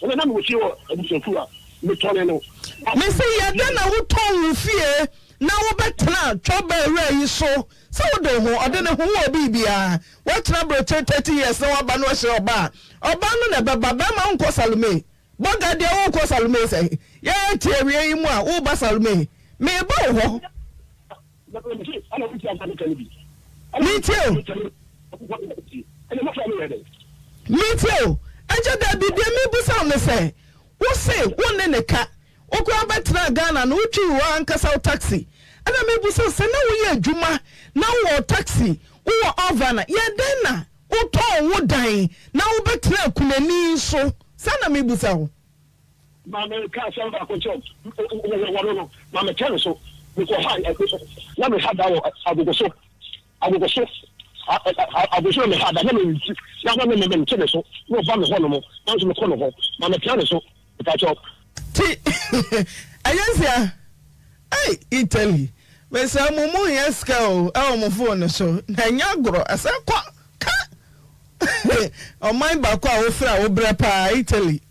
ɛna na mewɔ fie wɔ abusuakuo a metɔne no. Mese yɛ dɛn na wotɔn wo fie na wobɛtena twɔba awura yi so sɛ wode wo ho ɔde ne ho wɔ biribiara woatena aburokyire 30 years na woaba na wahyira ɔbaa a ɔbaa no na ɛbɛba bɛrima wonkɔ Salome bɔga deɛ wokɔ Salome sɛ yɛyɛ te awie yi mu a woba Salome meba wo hɔ. Metie o. Metie o. Agya dabi, deɛ mebusa wo ne sɛ, wo se wo ne ne ka, wo koraa bɛtenaa Ghana no, wotwii wo ankasa wo taxi. Ɛna mebusa wo sɛ, na woyɛ adwuma na wowɔ taxi, wowɔ oven a, yɛ dɛn na wotɔn wo dan na wobɛtenaa kunani so? Saa na mebusa wo. Ma menka asɛm baako nkyerɛ wo, wɔ no no, ma metɛ no so. Mekɔ ha, na me ha da wɔ agogo so, agogo so, agogo so na me ha da, na me nti, na na me me nte ne so, na ɔba me hɔ nom, na nso mekɔ no hɔ, ma metra ne so, mepakyɛw. Ti, ɛyɛ nsia, ei, Italy, mesrɛ mo, mo hia sika o, ɛwɔ mo phone so, na ɛnyɛ agorɔ, ɛsɛ kɔ, Ka! Ɔman baako a wofrɛ a wobrɛ paa, Italy.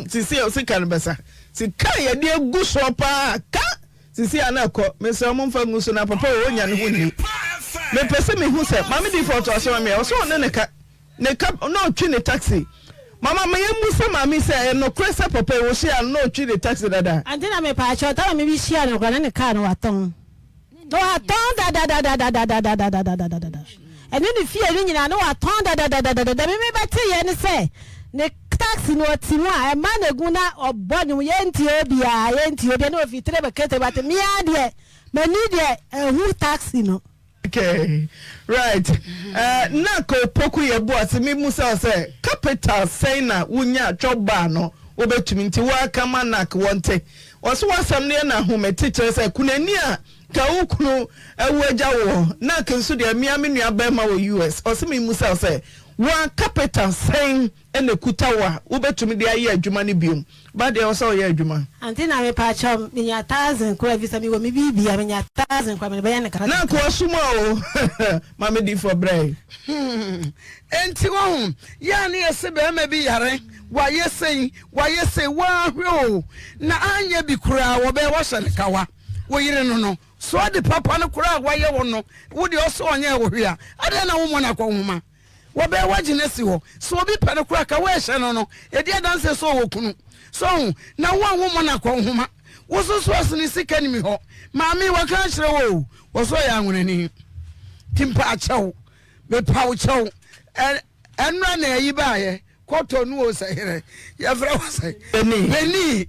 Sisi a sika no bɛsa. Sika a yɛde agu soɔ paa, ka! Sisi a na ɛkɔ. Mesrɛ mo mfa ngu so na papa wɔ ɔnya ne ho nni. Mepɛ sɛ mehu sɛ Maame Difoɔ to aso ma me a, ɔsɛ ɔne ne ka. Ne ka na ɔtwi ne taxi. Mama ma yɛmmu sɛ maame sɛ ɛyɛ nokorɛ sɛ papa yi wɔhyia no na ɔtwi ne taxi dada. Ante na mepaakyɛw, time a me hyia no koraa na ne car no watɔn. Na watɔn dadadadadadadadadadadada. Ɛne ne fie no nyinaa na watɔn dadadadadada. Me me bɛte yɛ ne sɛ ne taxi no ɔte mu a ɛma na egu na ɔbɔ nnwom yɛntie obiara yɛntie obiara na ofi tire bɛkɛ tire bate mea deɛ m'ani deɛ ɛhu taxi no. Okay right eh, na ka opoku yɛ bo ase me musa wo sɛ capital sɛn na wonya twɔ baa no wobɛtumi nti woaka ma nak wɔnte Wɔse w'asɛm no yɛ no ahomete kyerɛ sɛ kunani a ka wo kunu awu agya woɔ nak nso deɛ mea me nua bɛɛma wɔ US ɔse me mmusa wo sɛ woa capital sɛn na ɛkuta wo a wobɛtumi de ayɛ adwuma no biom ba deɛ ɔsɛ ɔyɛ adwuma. Ante na me pakyɛw me nya thousand koraa efisɛ me wɔ me biribi a me nya thousand koraa me de bɛyɛ no kakra Nak kakra. wasuma o ma me di fɔ brɛ. Hmm enti wahu yɛ a ne yɛse bɛɛma bi yare wayɛ sei Wayɛ sei, woahwɛ o, na anyɛ bi koraa wɔbɛyɛ woahyɛ no kawa. Wo yere no no, so ade papa no koraa a wayɛ wo no, wo deɛ ɔse ɔnyɛɛ wo hwee a, adɛn na wommɔ no akɔnhoma? Wɔbɛyɛ woagye no asi hɔ. Sɛ obi pɛ no koraa, kawa a ɛhyɛ no no, ɛdi adanseɛ sɛ ɔwɔ kunu. So ho? Na wo a wommɔ no akɔnhoma, wo nso so ɔse ne sika nni hɔ. Maame, waka akyerɛ wo o, ɔse ɔyɛ anwonani. Nti mpaakyɛw, mepa wo kyɛw, ɛ, ɛnora na ayi baeɛ. Kɔtɔ nu o sɛ herɛ yɛfrɛ wo sɛ beni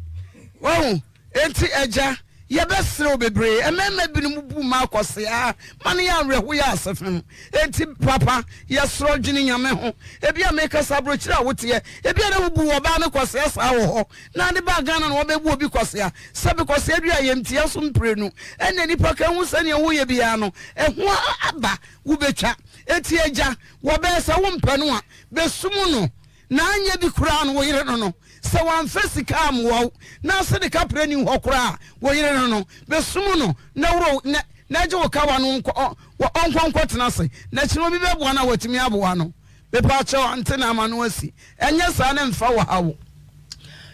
wahu enti agya yɛbɛserɛ wo bebree mmarima binom bu mma akɔseaa ma no yɛ awerɛho yɛ asefem enti papa yɛserɛ dwene nyame ho ebi a mekasa aburokyire a woteɛ ebi a na wobu ɔbaa no kɔsea saa wɔ hɔ na ade baa Ghana na wɔbɛbu obi kɔsea sɛbe kɔsea dua yɛmtia so mprenu ɛna nipa ka hu sɛnea woyɛ biara no ɛho aba wobɛtwa enti agya wɔbɛyɛ sɛ wompɛ no a Bɛsum no, na anyɛ bi koraa no wo yere no no, sɛ wamfa sika ammoa wo, na ase de kaprɛ nni hɔ koraa a, wo yere no no, bɛsum no, na wuro na na gye wo kawa no nkɔ ɔ ɔnkɔ nkɔtena ase, na kyena obi bɛboa no a watumi aboa no. Mepaakyɛw ante na ama no asi, ɛnyɛ saa na mfa wo ha wo.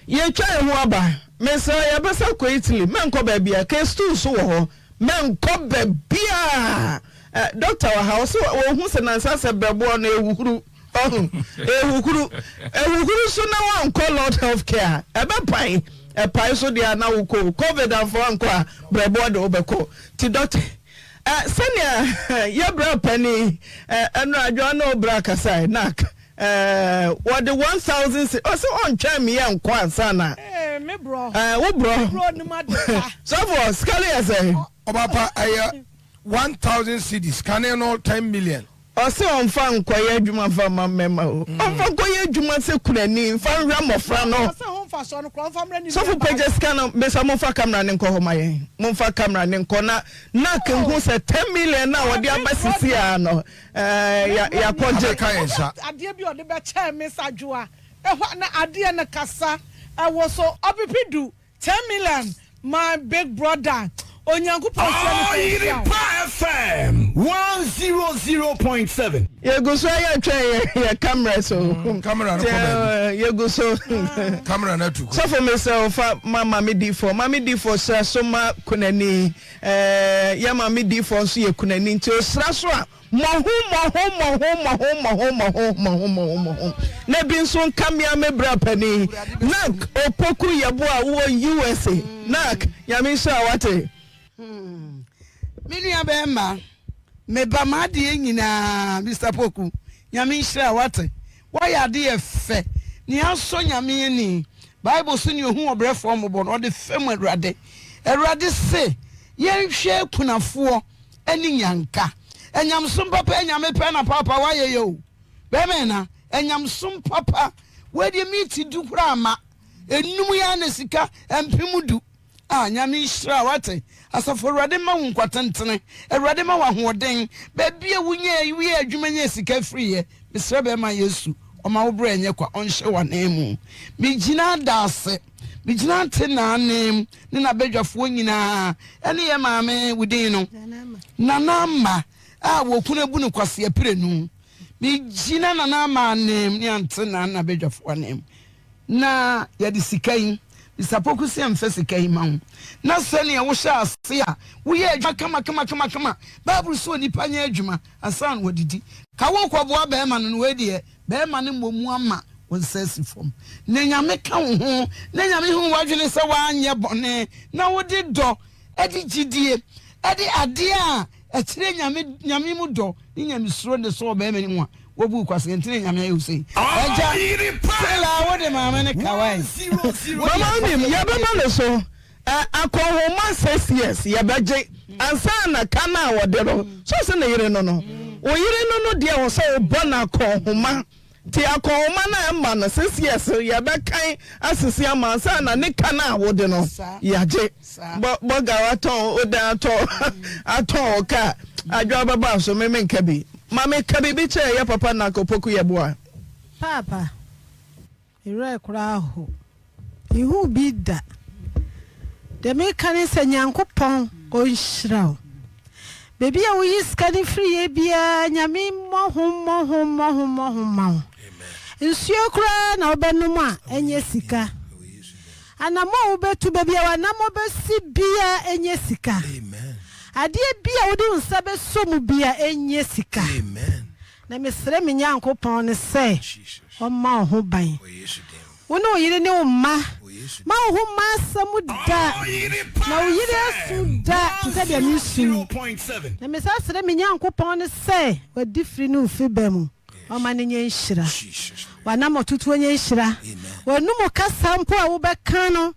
Yɛtwa yɛn ho aba. Mesrɛ wo yɛbɛsa kɔ Italy mɛnkɔ baabia case two nso wɔ hɔ mɛnkɔ baabia eh, doctor wɔ ha ɔsɛ ɔhu sɛ nansa sɛ brɛboɔ no ɛhuhuru ɔhu ɛhuhuru ɛhuhuru so na wankɔ Lord Health Care a ɛbɛpae ɛpae so deɛ a na wokɔ covid amfa wankɔ a brɛboɔ de wobɛkɔ ti doctor eh, sɛnea yɛ bra panin eh, ɛno adwoa ne wo bra kasae nak Ɛɛ wɔde 1000 cedis ɔsɛ ɔntwɛn me yɛ nkɔ ansa na. Ee me brɔ. Ɛɛ wo brɔ. Me brɔ nim ade pa. Sɔfo sika no yɛ sɛn. Ɔbapa ɛyɛ 1000 cedis kane no 10 million. Ɔse ɔnfa nkɔyɛ adwuma nfa mma mmɛma o ɔnfa nkɔyɛ adwuma sɛ kunani nfa nhwɛ mmɔfra no. Ɔse ho nfasoɔ no koraa ɔnfa mmrɛ ne nua Sɔfo baa pagya no. sika no mesa monfa camera no nkɔ hɔ ma yɛn monfa camera no nkɔ na Narc nhu sɛ 10 million no a ɔde aba sisi ara no Ɛɛ yɛakɔgye. Abɛka yɛn nsa. Adeɛ bi a ɔde bɛkyɛɛ me sadwoa ɛhɔ na adeɛ no kasa ɛwɔ so ɔpepe du 10 million my big brother Onyankopɔn nhyira ne fɛ nhyira wo. Ɔyerepa FM 100.7. Yɛgu so a yɛtwɛn yɛ yɛ cameras o. Camera no kɔ baabi. Yɛgu so. Camera no atu kɔ. Sɔfo mesrɛ wo fa ma Maame Difoɔ. Maame Difoɔ sra so ma kunani. Ɛɛ yɛ maame diifoɔ nso yɛ kunani nti osra so a mmɔho mmɔho mmɔho mmɔho mmɔho mmɔho mmɔho mmɔho mmɔho na ebi nso nka mmea me bra panin Nak Opoku Yeboah wowɔ USA Nak Nyame nhyira wo wate. Hmm me nua bɛɛma me ba m'adeɛ nyinaa Mister Poku Nyame nhyira wo wate Woayɛ ade yɛ fɛ nea asɔ Nyame ani Bible se nea ohu ɔbrɛfoɔ mmɔbɔ no ɔde fɛ mu Awurade Awurade se yɛnhwɛ akunafoɔ ne nyanka Anyamesom papa Nyame pɛ na paapa woayɛ yɛ o Bɛrima ɛna Anyamesom papa Woadeɛ meeti du koraa ma Enum yi ara na sika 10,000 Ah Nyame nhyira wo wate. Asafo Awurade mma wo nkwa tentene. Awurade ma wo ahoɔden. Baabi a wonyaa woyɛɛ adwuma nyaa sika firiiɛ, mesrɛ bɛrima Yesu ɔma wo berɛ nyɛ kwa, ɔnhyɛ wo ananmu. Megyina da ase, megyina ante n'anem ne n'abadwafoɔ nyinaa ɛne yɛ maame, wo din no? Nana Ama a wɔkunu abu no kwasea pirenu. Megyina Nana Ama anem ne ante na n'abadwafoɔ anem. Na yɛde sika yi, Mister Poku se yɛmfa sika yi ma wo, na sɛnea wohyɛɛ ase a woyɛ adwuma kamakamakamakama, Bible se onipa nyɛ adwuma ansa na wadidi. Ka worekɔboa barima no no, wei deɛ, barima no mmɔ mu ama wo nsa asi fam. Na Nyame ka wo ho, na Nyame hu w'adwene sɛ woanyɛ bɔne, na wode dɔ, de gyidie, de adeɛ a ɛkyerɛ Nyame, Nyame mu dɔ ne Nyamesuro na ɛsɔ ɔbarima no mu a, Wobu kwasea nti na Nyame ayɛ wo sei. Agya, Sela wode maame no ka wai. Mama wonim yɛbɛma no so ɛ akɔnhoma 6 years yɛbɛgye ansa na ka no a wɔde no so ɔse ne yere no no wo yere no no deɛ wɔ sɛ wobɔ no akɔnhoma nti akɔnhoma no a ɛma no 6 years yɛbɛkan asese ama ansa na ne ka no a wode no yɛagye. Bɔ bɔga watɔn wo dan atɔ atɔn wo kaa adwoa bɛba so me menka bi ma me ka biribi kyerɛ yɛ papa Nak Opoku Yeboah. Paapa, me werɛ koraa how. Menhuu bi da. Deɛ meka ne sɛ Nyankopɔn ɔnhyira wo. Baabi a woyi sika no firiiɛ biara Nyame mmɔ ho mmɔ ho mmɔ ho mmɔ ho mma wo. Nsuo koraa na wobɛnom a ɛnyɛ sika. Anammɔn a wobɛtu, baabi a w'anammɔn bɛsi biara ɛnyɛ sika. Adeɛ bi a wode wo nsa bɛsɔ mu biara ɛnyɛ sika. Na mesrɛ me Nyankopɔn no sɛ ɔmma wo ho ban. Wo ne wo yere ne wo mma. Mma wo ho mma asɛm da, na wo yere asu da te sɛ deɛ meresu yi. Na mesan srɛ me Nyankopɔn no sɛ w'adifiri ne wo firiba mu. Ɔma no nyɛ nhyira. W'anammɔtotoɔ nyɛ nhyira. W'anum kasa mpo a wobɛka no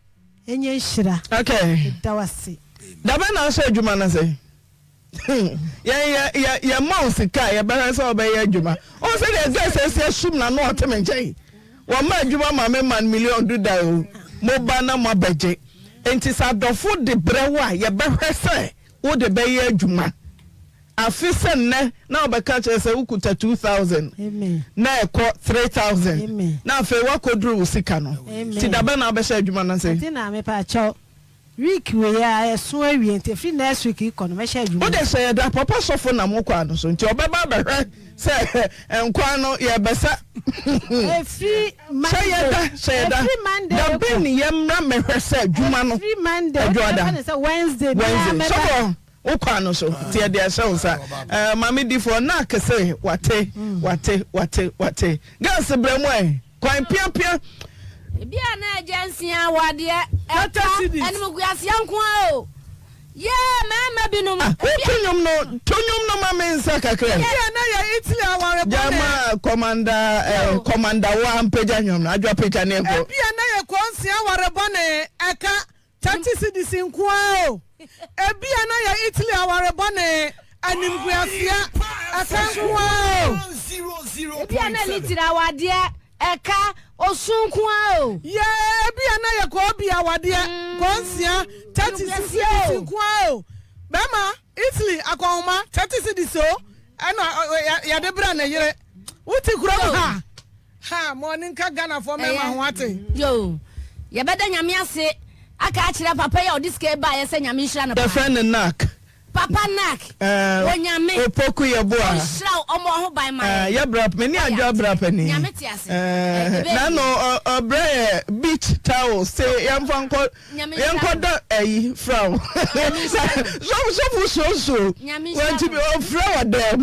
nyɛ nhyira. Okay. Meda wo ase. Dabɛn na ahyɛ adwuma no ase? Yɛn yɛ yɛ yɛma wo sika a yɛbɛhwɛ sɛ wobɛyɛ adwuma. Ɔn sɛ deɛ girl sɛ si asum na no ɔte me nkyɛn. Wɔma adwuma ma me man million du da o. Mo ba na mo abɛgye. Nti sɛ adɔfo de brɛ wo a yɛbɛhwɛ sɛ wode bɛyɛ adwuma. Afe sɛ nnɛ na wobɛka kyerɛ sɛ wokuta 2000 na ɛkɔ 3000 na afei woakɔduru wo sika no. Nti dabɛn na wobɛhyɛ adwuma no ase? Ante na mepaakyɛw. Week wei ara ɛso awie nti ɛfiri next week rekɔ no mɛhyɛ adwuma Wo de ase. sɛ yɛda papa sɔfo nam wo kwan no so nti ɔbɛba abɛhwɛ sɛ nkwan no yɛbɛsa. Ɛfiri Sɛ Monday yɛda sɛ yɛda ɛfiri Monday da rekɔ. bɛn ne yɛmmra mmɛhwɛ sɛ adwuma no Ɛfiri Monday wode adwoada bɛfa no sɛ Wednesday biara Wednesday mɛba. sɔfo wo kwan no so nti yɛde ahyɛ wo nsa. Ɛɛ maame difoɔ nak se wate wate wate wate girls brɛ mu ɛ. Kwan piapia. Ebi a na agya nsia wɔ adeɛ ɛka animguaseɛ nko ara o yee mmarima binom. Ah, wo to nnwom no, to nnwom no ma me nsa kakra. Ebi a na yɛ Italy aware bɔne. Gyama kɔmanda eh, kɔmanda wa mpagya nnwom no, adwa pagya ne nkɔ. Ebi a na yɛ kɔnsia aware bɔne ɛka 30 cedis nko ara o. Ebia na yɛ Italy aware bɔne, animguaseɛ, ɛka nko ara o. Ebia na Litiri awadeɛ, ɛka, osu nko ara o. Yeah, ebia na yɛ Koobi awadeɛ, kɔnsia, 30 cedis nko ara o. Bɛrima, Italy akɔnhoma, 30 cedis o, ɛna yɛde brɛ ne yere. Wote kurom ha? Ha mo ani nka Ghana foɔ mɛma ho ate. Yoo yɛbɛda nyame ase aka akyerɛ papa yi a ɔde sika yi baayɛ sɛ nyame nhyira no paa. Yɛfrɛ no Narc. Papa Narc Onyame Opoku Yeboah. ɔnhyira wo ɔmmɔ wo ho ban ma yɛn. Yɛ bra me ne Adwoa bra panin. Nyame te ase. Ɛbɛyɛ yie. Nano ɔbrɛ yɛ beach towel se yɛmfa nkɔ Yɛnkɔ da ayi fra wo. Sɔfo sɔfo suosuo. Wantumi ɔfrɛ wɔ dɛm.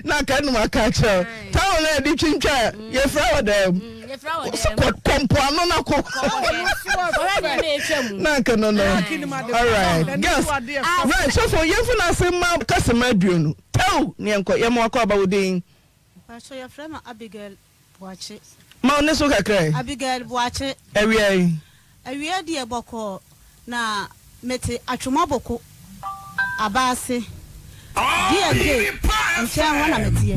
Na aka no aka akyerɛ wo. Towel na yɛde twintwa yɛfrɛ wɔ dɛm. Sɛ kɔ kɔ mpoano na kɔ. Na aka no no. Alright girls. Right sɔfo yɛmfa no ase ma kasama aduonu. Tɛw ne yɛnkɔ yɛma wakɔ aba wo din. Mpakyɛw yɛfrɛ me Abigail Boakye. Ma wo nne so kakra ɛ. Abigail Boakye. Awia yi. Awia deɛ bɔkɔɔ na mete Atwomaboko aba ase D&K nkyɛn hɔ na meteɛ.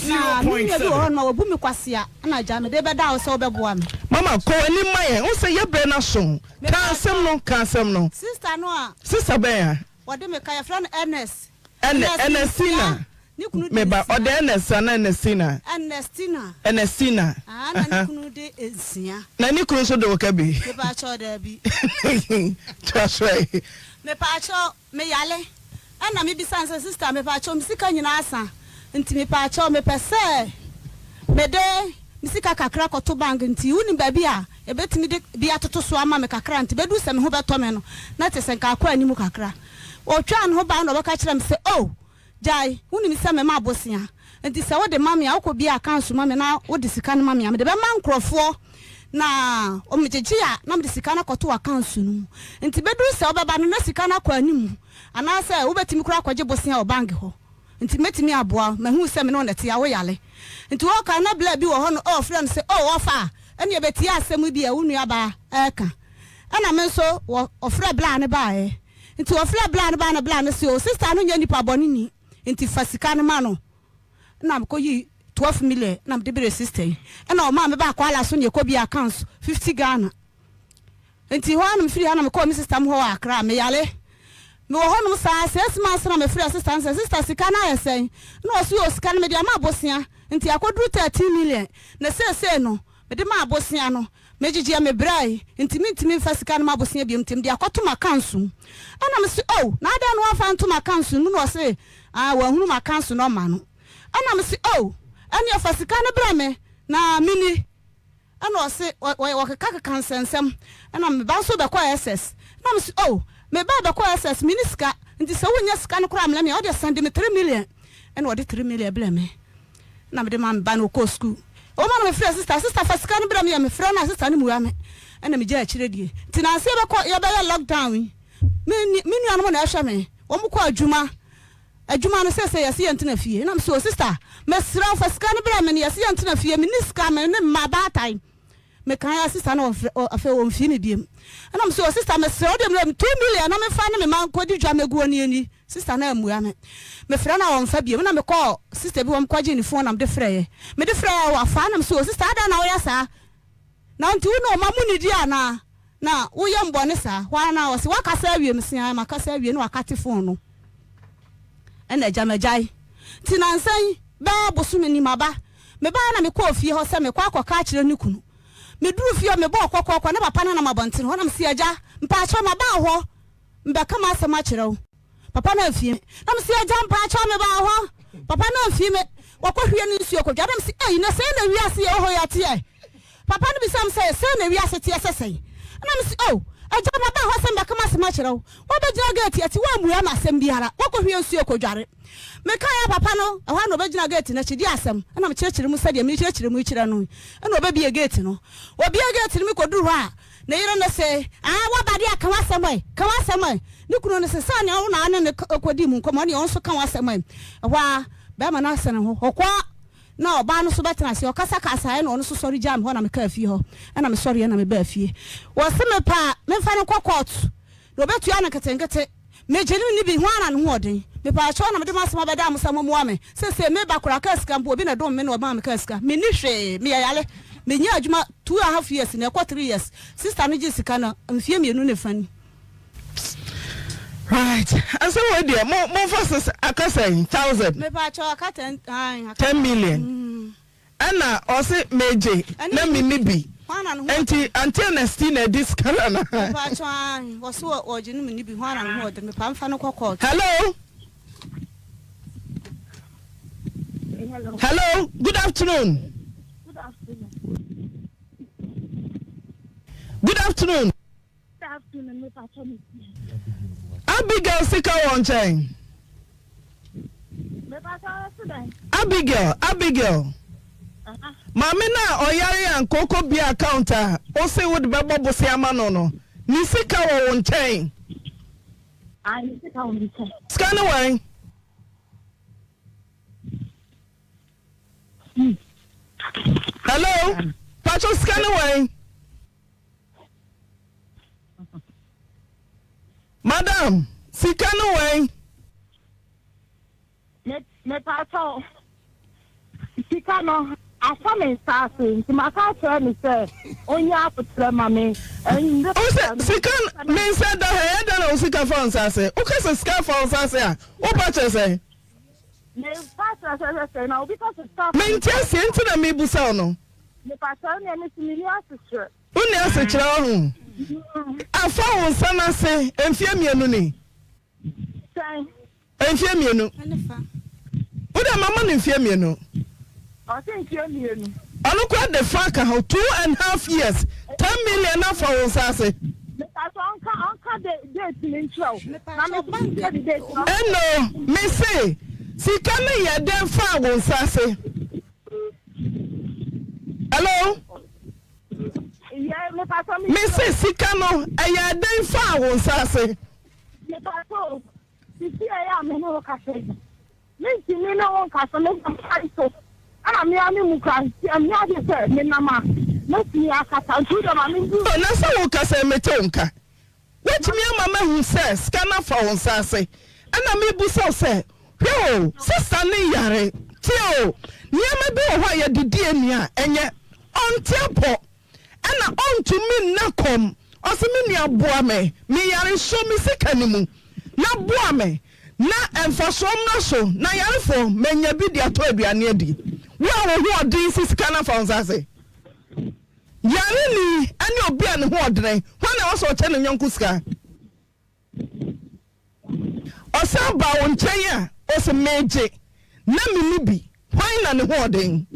Na me nua bi wɔ hɔnom a wabu me kwasea na agya mede bɛda wo sɛ wobɛboa me. Mama kɔ w'anim ma yɛn. Wohu sɛ yɛ berɛ no aso. Ka asɛm no, ka asɛm no. Sister no a. Sister bɛn a? Wɔde me ka, yɛfrɛ no Ernest. Ɛne Ernestina. Ne kunu de Me ba, nsia. ɔde Ernest anaa Ernestina? Ernestina. Ernestina. Ah, na ne kunu de nsia. Na ne kunu nso de wo ka bi? Mepaakyɛw, daabi. Toa so ɛ. Mepaakyɛw, me yale. Ɛna me bisa no sɛ, sister, mepaakyɛw, me sika nyinaa asa, nti mepaakyɛw, mepɛ sɛ mede me sika kakra kɔto bank, nti wonim baabi a Ebetumi de bi atoto so ama me kakra nti bedu sɛ me ho bɛtɔ me no, na kyerɛ sɛ nka akɔ anim kakra. Otwaa ne ho bae na ɔbɛka kyerɛɛ me sɛ, Oh, gyae, wunim sɛ mema bosea, enti sɛ wode ma me a, wokɔbue accounts ma me na wode sika no ma me a, mede bɛma nkurɔfoɔ na wɔgyegye a, na mede sika no akɔto w'accounts no mu. Enti bedu sɛ wobɛba no, na sika no akɔ anim, anaasɛ wobetumi koraa akɔgye bosea wɔ bank hɔ. Nti mɛtumi aboa wo, mahu sɛ me ne wo na ɛte a, wo yare. Nti ɔɔka na bla bi wɔ hɔ no ɔɔfrɛ no sɛ oh ɔfa a, ɛneɛ bɛtie asɛm bi a wo nua baa ɛɛka. Ɛna me nso wɔ ɔfrɛ bla no baaɛ. Nti ɔfrɛ bla no baa na bla no se oh sister no nyɛ nipa bɔne ni, nti fa sika no ma no. Ɛna mekɔ yii 12 million na mede brɛɛ sister yi. Ɛna ɔmaa me baa Kwala so na yɛkɔ bie accounts 50 Ghana. Enti hɔ ara na mefiri ha na mekɔɔ me sista mo hɔ wɔ Accra. Meyare. Mewɔ hɔnom saa six months na mefrɛɛ sista no sɛ, Sista, sika no ayɛ sɛn? Ɛna ɔse, Oh, sika no mede ama abosea, nti akɔduru 13 million. Na seesei no, mede maa abosea no, megyegyeɛ mebrɛe, nti mentumi mfa sika no ma abosea biom, nti mede akɔto m'accounts mu. Ɛna mese, Oh, na adɛn na woamfa anto m'accounts no mu? Na ɔse, Ah, wanhunu m'accounts nɔma no. Ɛna mese, Oh, ɛneɛ fa sika no brɛ me na menni. Ɛna ɔse wɔkekakeka nsɛnsɛm ɛna me ba nso bɛkɔ SS na me se oh me ba bɛkɔ SS me ni sika nti sɛ wonya sika no koraa mlɛ me a wodeɛ sɛnde me 3 million ɛna ɔde 3 million blɛ me na mede ma me ba no ɔkɔɔ school ɛwɔ ma na me frɛ sister sister fa sika no brɛ me yɛ me frɛ no a sister no mua me ɛna me gya akyire die nti nanse yɛbɛkɔ yɛbɛyɛ lockdown yi me me nuanom na ɛhwɛ me wɔn kɔ adwuma Adwuma no seesei yɛse yɛntena fie. Na mese oh sister mesrɛ wo fa sika no brɛ me no yɛse yɛntena fie menni sika me ne mma abaatan. Mekae a sister no ɔmfrɛ afei ɔmfii me biom. Ɛna mese oh sister mesrɛ wo deɛ mmerɛ me 2 million na memfa ne me mma nkɔdi dwa mɛgu wɔn ani. Sister no ammua me. Mefrɛ no a ɔmfa biom. Ɛna mekɔɔ sister bi hɔ mekɔgyee ne phone na mede frɛeɛ. Mede frɛeɛ a wafa ɛna mese oh sister adɛn na woyɛ saa? Na nti wo ne ɔma mo nnidi anaa? Na wo yam bɔne saa? Hɔ ara na ɔse, Woakasa awie? Mese, Ae, makasa awie. Na wakate fon no. Ɛna agya magyae. Nti nansa yi, bɛyɛ bosome ni maba. Mebaeɛ na mekɔɔ fie hɔ sɛ mekɔ akɔka akyerɛ ne kunu. Meduruu fie hɔ, mebɔɔ kɔkɔɔkɔ, na papa no nam abɔnten hɔ, na mese, Agya, mpaakyɛw maba wo hɔ, mebɛka m'asɛm akyerɛ wo. Papa no amfii me. Na mese, Agya, mpaakyɛw mebaa wo hɔ. Papa no amfii me. Wɔkɔhwie no nsuo kɔdwa. Na mese, Ei, na sei na wiase yɛwɔ hɔ yi ateɛ? Papa no bisaa me sɛ, Sɛn na wiase teɛ sɛ sɛn? Ɛna mese, Oh, agya, maba hɔ sɛ mebɛka m'asɛm akyerɛ wo. Woabɛgyina geeti akyi, woammua me asɛm biara. Woakɔhwie nsuo rekɔdware. Mekaeɛ a, papa no, ɛhɔ ara na ɔbɛgyina geeti no akyi, di asɛm. Ɛna mekyerɛkyerɛ mu sɛdeɛ merekyerɛkyerɛ mu yi kyerɛ no yi. Ɛna ɔbɛbue geeti no. Ɔbuee geeti no, mekɔduruu hɔ a, ne yere no se, Ah, woaba deɛ a, ka w'asɛm ɛ, ka w'asɛm ɛ. Ne kunu no se, Sɛnea wo na wo ne no kɔdii mu nkɔmmɔ, ɛnneɛ wo nso ka w'asɛm ɛ. Ɛhɔ ara, barima no asene ho, ɔkɔ. Na ɔbaa no nso bɛtena ase. Ɔkasa kaa saa, ɛna ɔno nso sɔre gyaa me hɔ na mekaa fie hɔ. Ɛna mesɔreɛ na mebaa fie. Wɔse mepɛ a, memfa no nkɔ kɔɔto na ɔbɛtua no nketenkete. Megye no nni bi, hwan na ne ho ɔden? Mepaakyɛw na mede m'asɛm abɛdaa mo sɛ mommoa me. Seesei meba koraa, kaa sika mpo, obi na ɛdom me na ɔmaa me kaa sika. Menni hwee, meyɛ yare. Menyɛɛ adwuma 2½ years nnɛ, ɛkɔ three years. Sista no gyee sika no mfeɛ mmienu ne fa ni. Right. Asɛ wei deɛ mo momfa sɛ aka sɛn thousand. Mepaakyɛw aka ten ae aka. 10 million. Ɛna ɔse megye na menni bi. Nti Auntie Ernestina di sika no anaa? Mepaakyɛw ae ɔse ɔgye no menni bi hwan na ne ho ɔden mepaa mfa no kɔ court. Hello. Hello. Good afternoon. Good afternoon. Good afternoon. Abigail sika wɔ nkyɛn. Abigail, Abigail. Maame no a ɔyare a nkooko bia account a ose wode bɛbɔ bose ama no no, ne sika wɔ wo nkyɛn. Sika ne wɛn? Hello, Pacho sika ne wɛn? Madam, sika no wɛn? Me mepakyɛw, sika no afa me nsa ase nti maka akyerɛ no sɛ ɔnyɛ aboterɛ ma me. Wo sɛ sika me nsa da ha ɛyɛ dɛn na wo sika fa wo nsa ase? Woka sɛ sika fa wo nsa ase a, wopa kyerɛ sɛn? Mepa kyerɛ sɛ sɛ na obi ka sɛ sika fa me Mente aseɛ nti na mebusa wo no. Mepakyɛw nea mese menni asekyerɛ. Wonni asekyerɛ wahu. Afa wo nsa no ase mfeɛ mmienu ni. Sɛn? Mfeɛ mmienu. Wo deɛ mama no mfeɛ mmienu. Ɔse mfeɛ mmienu. Ɔno koraa de fa ka ho 2½ years 10 million afa wo nsa ase. Mepakyɛw ɔnka ɔnka date no nkyerɛ wo na me nso mentie ne date no. Ɛno mese sika no yɛ dɛn faa wo nsa ase. Hello. Me se sika no ɛyɛ dɛn faa wo nsa ase. Mepatɔ sisi ɛyɛ a me ne wo kasa yi mentumi ne wo nkasa me nam kwan so ɛna me a me mu kura nti ɛmi ade sɛ me nam a mɛtumi akasa nti wo dɛ ma me ndu. Na sɛ wo kasa yi mete wo nka. Woatumi ama mahu sɛ sika no afa wo nsa ase. Ɛna mebisa wo sɛ, hwɛ o, sista no yare, tie o, nneɛma bi wɔ hɔ a yɛde di ani a, ɛnyɛ. Ɔnte apɔ, ɛna ɔntumi nna kɔm. Ɔse, me nua boa me, meyare, sɔ me sika no mu na boa me na mfasoɔ mmra so na yarefoɔ manya bi de atɔ aduane adi. Wo a wo ho ɔden si sika no afa wo nsa ase. Yareni ne obi a ne ho ɔdene, hwan na ɛwɔ sɛ ɔkyɛ ne yɔnko sika? Ɔsan baa wo nkyɛn a, ɔse megye na menni bi, hwan na ne ho ɔden?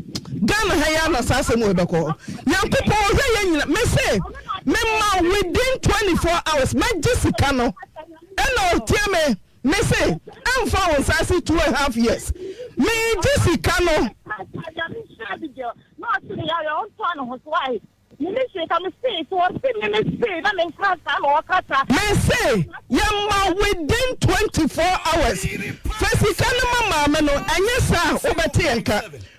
Ghana ha yi ara na saa asɛm wei bɛkɔ. Nyankopɔn ɔhwɛ yɛn nyina, mese mema within 24 hours mɛgye sika no, ɛna ɔtie me. Mese ɛmfa wo nsa ase 2½ years megye sika no. Mese yɛma within 24 hours fa sika no ma maame no ɛnyɛ saa a wobɛte yɛn nka.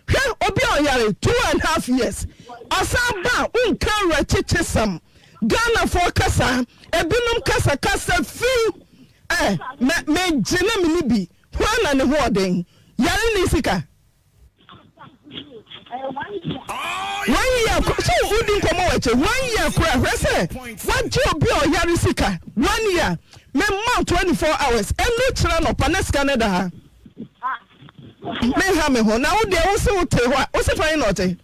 Hwɛ obi a ɔyare 2½ years ɔsan ba a wonka awerɛkyekyesɛm. Ghanafoɔ kasa ebinom kasa kasa fi. Eh, mɛ megye na meni bi. Hwan na ne ho ɔden? Yare ne sika. One year kora so wodi nkɔmɔ wɔ akyire one year kora hwɛ sɛ wagye obi a ɔyare sika one year me ma 24 hours ɛno kyerɛ nɔpa na sika no da ha me ha me ho na wo deɛ wo se wo te hɔ a wo se fa yi na ɔte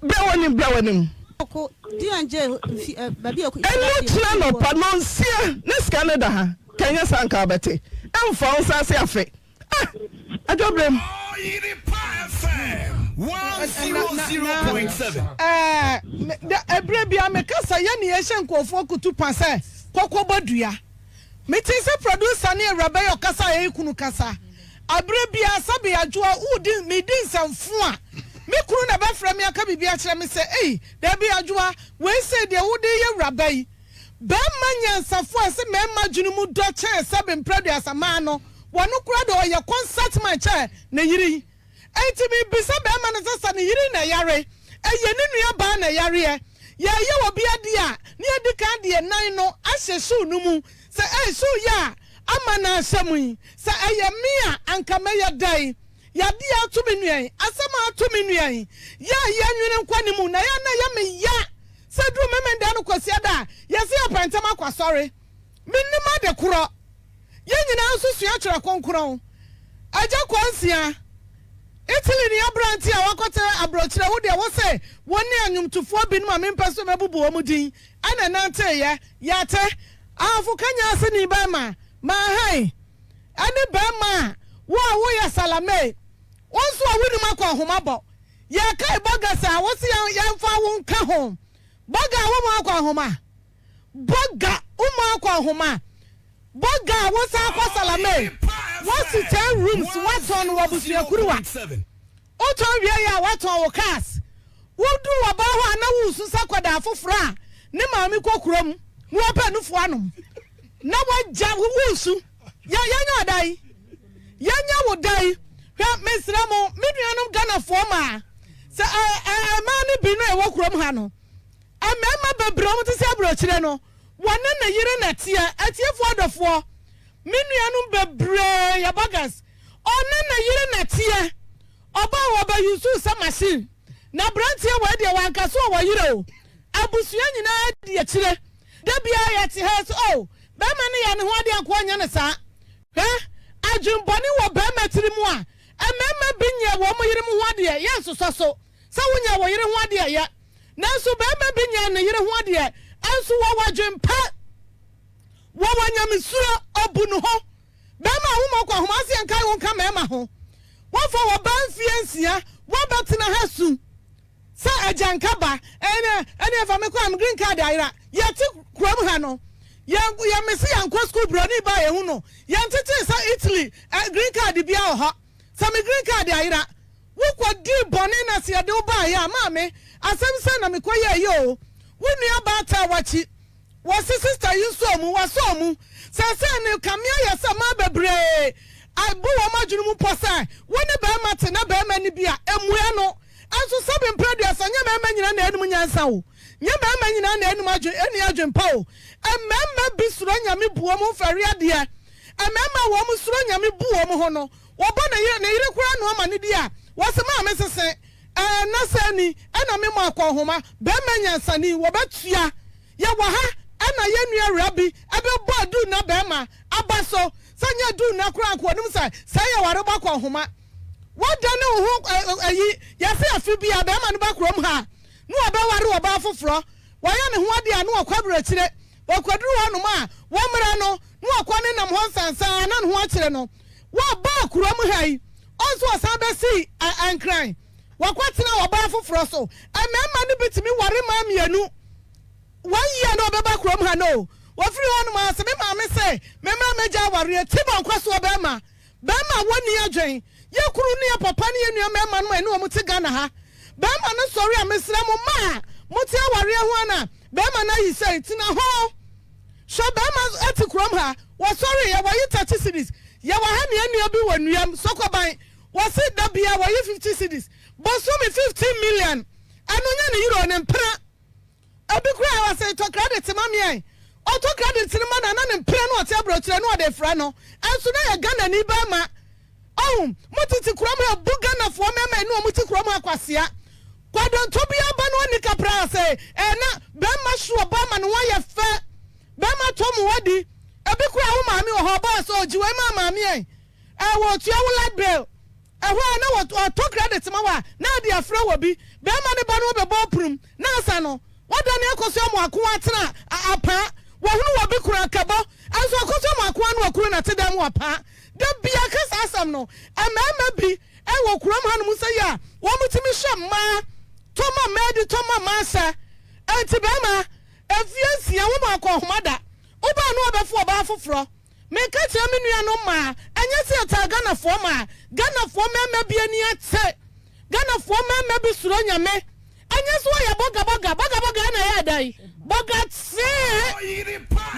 brɛ w'anim brɛ w'anim. Ɛno kyena anɔpa nɔnsia ne sika no da ha ka ɛnyɛ saa nka wobɛte. Ɛmfa wo nsa ase afe. Ah! Adwobrem. Ɛberɛ biara meka sɛ yɛne yɛhyɛ nkurɔfoɔ kutu pa sɛ kɔkɔbɔ dua. Metee sɛ producer ne awuraba yi ɔkasa a ɛyɛ kunu kasa. Aberɛ biara sɛbe Adwoa wodi medi nsɛmfo a, me kunu na ɛbɛfrɛ me aka biribi akyerɛ me sɛ ei dabi Adwoa wei sei deɛ wode reyɛ awuraba yi. Barima nyansafo a ɛse mmarima adwene mu dɔ kyɛn sɛbe mprɛduasa maa no, wɔno koraa deɛ ɔyɛ concert man kyɛn ne yere yi. Enti mebisa barima no sɛ, sɛ ne yere na ɛyare, ɛyɛ ne nua baa na ɛyareɛ, yɛreyɛ obi adeɛ a, ne yɛdi kan de yɛn nan no ahyɛ shoe no mu, sɛ ɛyɛ shoe yɛ a, ama no ahyɛ mu yi, sɛ ɛyɛ me a, anka mɛyɛ dɛn? Yadeɛ a ato me nua yi, asɛm a ato me nua yi, yɛ a yɛnwene nkɔ ne mu, na ɛyɛ a na ɛyɛ me ya sɛ ɛduru Memenda no Kwasiada a, yɛse yɛpɛ ntɛm akɔ asɔre. Mennim ade korɔ. Yɛn nyinaa nso sua Twerɛ Kronkron. Agya Kwansia, Italyni aberanteɛ a wakɔte aborɔkyerɛ, wo deɛ wo se wo ne anwomtofoɔ binom a mempɛ sɛ mɛbubu wɔn din na ɛnanteeɛ. Yɛate. Ahafo Kanyaseni barima, Maahan, ne barima a wo a woyɛ Salame, wo nso a wonim akɔ ahoma bɔ. Yɛkae Bɔgɛs a wo se yɛmfa wo nka ho. Bɔga a wo mu akɔ ahoma. Bɔga, wo mu akɔ nhoma. Bɔga a wosan kɔ Salame, woasi ten rooms woatɔn no wɔ abusuakuruwa. Wotɔn wiei a woatɔn wo cars. Woduu ɔbaa hɔ a na woresu sɛ akwadaa foforɔ a ne maame kɔ kurom na wapɛ nufoɔ anom na wagya wo woresu. Yɛ yɛnyɛ wo dan. Yɛnyɛ wo dan. Hwɛ mesrɛ mo me nuanom Ghanafoɔ mmaa sɛ ɛ ɛ mmaa no bi no a ɛwɔ kurom ha no Mmarima bebree a wɔte sɛ aburokyire no, wɔne ne yere na ɛteɛ. Atiefoɔ adɔfoɔ, me nuanom bebree yɛ burgers. Ɔne ne yere na ɛteɛ. Ɔbaa hɔ, ɔbɛ use wo sɛ machine. Na aberanteɛ wei deɛ wanka sɛ ɔwɔ yere o. Abusua nyinaa di akyire. Da biara yɛte ha yi sɛ oh, barima no yɛ ne ho adeɛ anka ɔnyɛ no saa. Hwɛ, adwenbɔne wɔ barima tiri mu a, mmarima bi nyɛ wɔn yere ho adeɛ, yɛnsosɔ so. Sɛ wonyɛ wo yere ho adeɛ yɛ. Nanso barima bi nyɛɛ ne yere ho adeɛ, nso wɔwɔ adwempa, wɔwɔ nyamesuro, ɔbu ne ho. Barima a woma ɔkɔ ahomaseɛ nkae wo nka mmarima ho. Woafa w'ɔbaa mfeɛ nsia, woabɛtena ha su sɛ agyanka ba, ɛnɛ ɛneɛ fa me kɔ a me green card ayera. Yɛte kurom ha no, yɛn yɛn mese yɛnkɔ sukuu buroni ba a yɛhu no, yɛntetee sɛ Italy green card biara wɔ hɔ. Sɛ me green card ayera, Wo kɔ dii bɔne na sɛ yɛde wo baeɛ a, maame, asɛm sɛn na me kɔ yɛɛ yɛ oo? Wo nua baa taa wakyi, wɔse sister yi nsɔɔ mu, wasɔɔ mu. Seesei no kame ayɛ sɛ mmaa bebree abu wɔn adwene mu pɔ sɛ wo ne barima te na barima nni bi a, mmua no. Nso sɛbe mprɛ aduasa nyɛ mmarima nyinaa na ɛnim nyansa o, nyɛ mmarima nyinaa na ɛnim adwene, ɛnni adwene pa o. Mmarima bi suro Nyame bu wɔn ho fɛre adeɛ. Mmarima a wɔn suro Nyame bu wɔn ho no, Wɔbɔ ne yere, ne yere koraa noa ma no di a, wɔse maame sese ɛɛ na sɛ ni ɛna me mɔ akɔnhoma, bɛɛma nyansani, wɔbɛtua. Yɛwɔ ha ɛna yɛn nua Rabi ɛbɛbɔ aduu na bɛɛma aba so, sɛ nyɛ aduu na koraa anka ɔnim sɛ sɛɛ yɛ ware bɔ akɔnhoma. Wadane wo ho ɛyi, yɛse afe biara bɛɛma no ba kurom ha a, na wabɛware ɔbaa foforɔ, wayɛ ne ho adeɛ a na wakɔ aburokyire, wakɔduru hɔ nom a, wɔmmra no na wakɔ ne nam hɔ nsansaa na ne ho akyere no. Wɔbaa kurom ha yi, ɔnso ɔsan bɛsii Nkran. Wakɔtena ɔbaa foforɔ so. Mmarima no bi tumi ware mmaa mmienu. One year na ɔbɛba kurom ha no. Wɔfiri hɔ nom ara sɛ me maame se memmra mmɛgya awareɛ. Tibor nkɔsoɔ barima. Barima a wɔnni adwen. Yɛn kunu ne yɛn papa ne yɛn nua mmarima nom a yɛne wɔn te Ghana ha. Barima no sɔre a mesrɛ mo mmaa a mote awareɛ ho ana barima no ayi sɛn? Tena hɔ. Hwɛ barima te kurom ha. Wɔsɔre yɛ wɔyi 30 cedis. Yɛwɔ ha nea nua bi wɔ nnuam, sɔkɔban. Wɔse da biara wɔyi 50 cedis. Bosome 15 million. Ɛno nyɛ ne yere o, ne mpena. Ebi koraa wɔse tɔ credit ma me ɛ. Ɔtɔ credit no ma no a na ne mpena no ɔte aburokyire na ɔde frɛ no. Ɛnso na yɛ Ghanani barima. Ɔho, mo tete kurom ha bu Ghanafoɔ mmarima ɛne wɔn te kurom ha kwasea. Kwadwonto biara ba no ɔnni kapra ase. Ɛɛ na barima so ɔbaa ma ne ho ayɛ fɛ. Bɛrima tɔ mu hɔ di. Ebi koraa wo maame wɔ hɔ ɔbaa sɛ ɔgye wei maa maame ɛ. Ɛɛ wɔtua wo light bill. Ɛhɔ a na wɔtɔ credit ma wo a na ade afrɛ wɔ bi. Bɛrima no ba no ɔbɛbɔ apurum na asa no. Wadane akosua mu akoa atena apaa. Wahunu wɔ bi kunu akɛbɔ nso akosua mu akoa ne okunu na te dan mu apaa. Da biara ka saa asɛm no. Mmarima bi wɔ kurom hanom sɛ yi a wɔn tumi hwɛ mmaa tɔ ma mmaa di tɔ ma mmaa hyɛ. Enti barima, mfie nsia wo mu akɔnhoma da. Wobaa no wabɛfo ɔbaa foforɔ. Meka kyerɛ me nuanom mmaa, ɛnyɛ sɛ yɛtaa Ghanafoɔ mmaa. Ghanafoɔ mmarima bi ani ate. Ghanafoɔ mmarima bi suro Nyame. Ɛnyɛ sɛ wɔyɛ bɔga bɔga, bɔga bɔga ɛna ɛyɛ dɛn? Bɔga tee,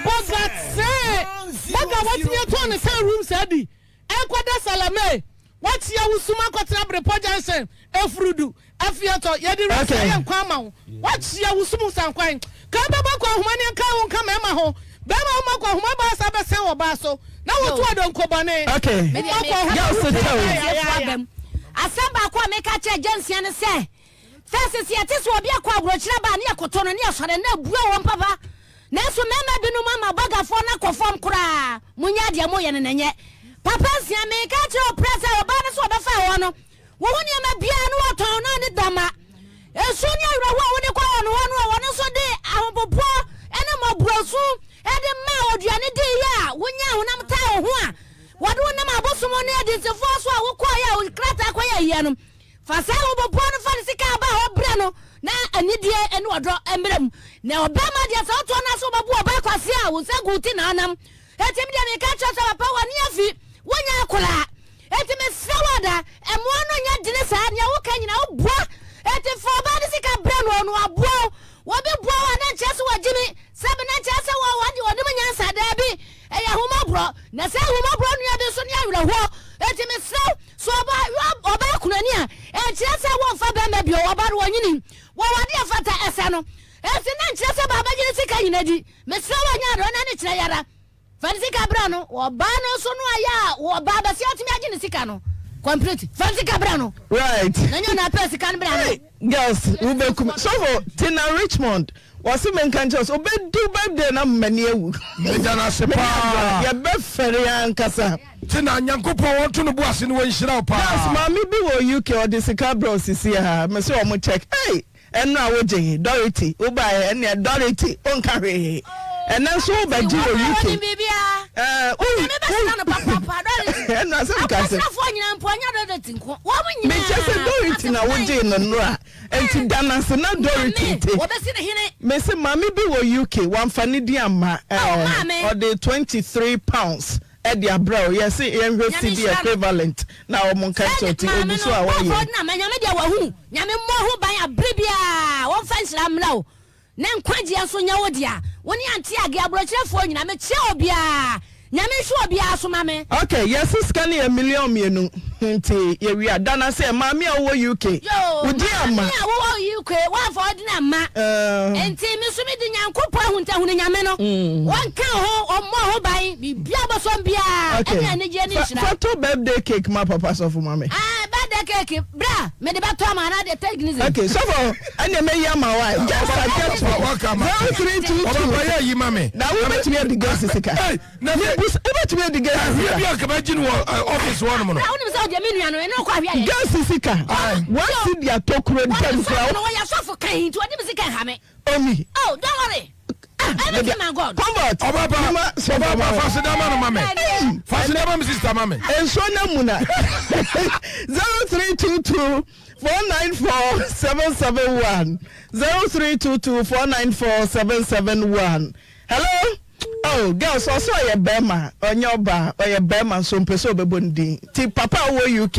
bɔga tee, bɔga watumi atɔn ne sɛ rooms adi, ɛkɔda Salame, wakyia wo sum akɔtena Brepɔ junction, Efurudu, Afiatɔ, yɛde rooms ayɛ nkwan ama wo, wakyia wo sum sankwan, ka bɛbɔ kɔ ahoma ne nka wo nka mmarima ho, bɛrima wo ma kɔ ahoma baa sa bɛsɛn wɔ baa so, na woto adonko bɔne, Okay. wo ma kɔ ahoma Girls tell. Asɛm baako a meka kyerɛ Gyansia ne sɛ, First sɛ yɛte sɛ obi akɔ aburokyire aba a ne yɛkoto no ne yɛsɔre no na abua wɔn papa. Nanso mmarima binom ama bɔgafoɔ no akɔ fam koraa. Monyɛ deɛ moyɛ no na ɛnyɛ papa nsia. Meka akyerɛ wo prɛ sɛ ɔbaa no sɛ ɔbɛfa hɔ no wo ho nneɛma biara no wɔtɔn no ne dama. Esu ne awerɛhoɔ a wode kɔ wɔn hɔ no wɔn nso de ahopopoɔ ne mmɔborɔsu de maa oduane diiɛ a wonyaa honam taa wo ho a wɔde wo nam abosom ne adinsifoɔ so a wokɔeɛ a wo krataa kɔyɛ ayie no. Fa saa ahopopoɔ no fa ne sika aba a ɔbrɛ no na anidie ne ɔdɔ mmra mu. Na ɔbarima deɛ sɛ wotoa no ase wobɛbo ɔbaa kwasea a wo nsa gu wo ti na anam. Enti me deɛ meka kyerɛ sɛ papa w'ani afi, wonyɛ akoraa. Enti mesrɛ wo ada, mmoa no nyɛ dene saa, nea woka nyinaa woboa. Enti fa ɔbaa no sika brɛ no ɔno aboa wo. Obi boa wo a na nkyerɛ sɛ wagyimi, sɛbe na nkyerɛ sɛ wɔ wɔn deɛ ɔnim nyansa, daabi, ɛyɛ ahummɔborɔ. Na saa ahummɔborɔ nua bi nso ne awerɛhoɔ. Enti mesrɛ wo. So ɔbaa ɔbaa kunani a, ɛnkyerɛ sɛ wɔmfa bɛrima bio, ɔba no ɔnyini, wɔwɔ adeɛ ɛfata ɛsɛ no, enti na nkyerɛ sɛ baa bɛgye ne sika nyina di. Mesrɛ wo anyɛ adɔe na ne kyerɛ yara. Fa ne sika bra no, ɔbaa no nso no ayɛ a ɔbaa bɛsia atumi agye ne sika no complete. Fa ne sika bra no. Right. Na nyɛ na apɛ sika no bra no. Hey, girls, wobɛkum. Sɔfo, Tina Richmond, wɔse menka nkyerɛ wo sɛ wobɛdi wo birthday na m'ani awu. Meda no ase paa. Yɛbɛfɛre ankasa. Tina, Nyankopɔn wɔnto no bo ase na wɔnhyira wo paa. Girls, maame bi wɔ UK ɔde sika brɛ wo sisi a, mese wɔn check. Hey, ɛno a wogye, Dorothy, wobaeɛ ɛnneɛ Dorothy, wonka hwee. Ɛnɛ nso wobɛgye wɔ UK. Eh, wo, ɛno asɛm ka sɛ. Mekyɛ sɛ Dorothy na wogyee no nnora. Enti da no ase na Dorothy te. Mese maame bi wɔ UK, wamfa ne din amma. Eh, ɔde 23 pounds. Ɛde abrɛ wo yɛse yɛnhwɛ cedi equivalent na wɔn nka nkyerɛ wo ti egu so a wɔyɛ. Maame no na nyame deɛ wahu nyame mmɔ ho ban abere biara wɔmfa nhyira mmra wo na nkwagyeɛ nso nyɛ wo dea wo ne ante age aborɔkyerɛfoɔ nyina mekyia obiara nyame nhwɛ obiara so ma me. Ok yɛse sika no yɛ million mienu nti yɛwie a da no ase ɛ maame a wowɔ UK Yoo wo din amma. Maame a wowɔ UK woamfa wo din amma nti me nso mede Nyankopɔn ahuntahunu Nyame no wɔnka wo ho ɔmmɔ ho ban biribiara bɔsɔm biara Ok ɛne anigyeɛ ne fa nhyira. fa tɔ birthday cake ma papa sɔfo ma me. Ah birthday cake bra mede bɛtɔ ama anaa deɛ take ne sɛ. Ok sɔfo ɛneɛ mɛyi ama wo ae just a get 0322 Ɔbɛyɛ ayi ma me. Na wobɛtumi adi girls sika. Na sɛ Mebisa, wobɛtumi adi gɛɛsi ahwea sika? bi a nka bɛgye no wɔ ɛ, ɔfis hɔ nom no. Bra wonim sɛ ɔdeɛ me nua no ɛne ɔkɔ ahwea yɛ. Gɛɛsi sika? Aye. Wasi de atɔ kuro Wɔde ntam sɔfo koraa. no wɔyɛ sɔfo kan nti ɔde me sika nha me. Oni. Oh don't worry. Ah, Everything mede- my God. Comfort. Ɔba pa, Mema sɔfo ɔba pa, ma wo. fa aseda ma no ma me. Ei, Fa aseda ma me sister ma me. Nsuo no amuna. 0322 494 771 0322 494 771 Hello oh girl sɛ ɔsɛ ɔyɛ bɛrima ɔnyɛ ɔbaa ɔyɛ bɛrima nso mpɛ sɛ ɔbɛbɔ ne din ti papa a wɔ UK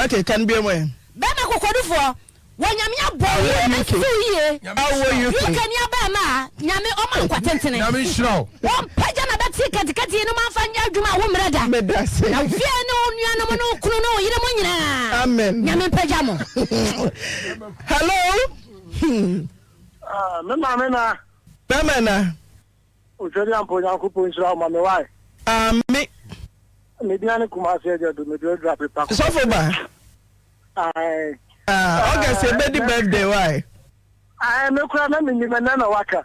okay kan bi mu ɛ. Bɛrima kokodufoɔ wɔ nyame abɔ wo yie UK bɛsi wo yie awɔ UK UK ni abɛɛma a nyame ɔma nkwa tentene Nyame nhyira wo. wɔmpagya na bɛte katikati no mamfa nyɛ adwuma a wo mmerɛ da Medase. na fie ne wo nuanom ne wo kunu ne wo yere mo nyinaa Amen. nyame mpagya mo. Hello hmm. Ah, me maame na. Bɛma na. Otwadi ampa Onyankopɔn nhyira wo ma me wae. Ame. Me din ane Kumasi agya du me duradura pepa. Sɔfo ba. Ae. Ah, August ebedi birthday wae. Ae, me kura na me nim ɛnɛ na waka.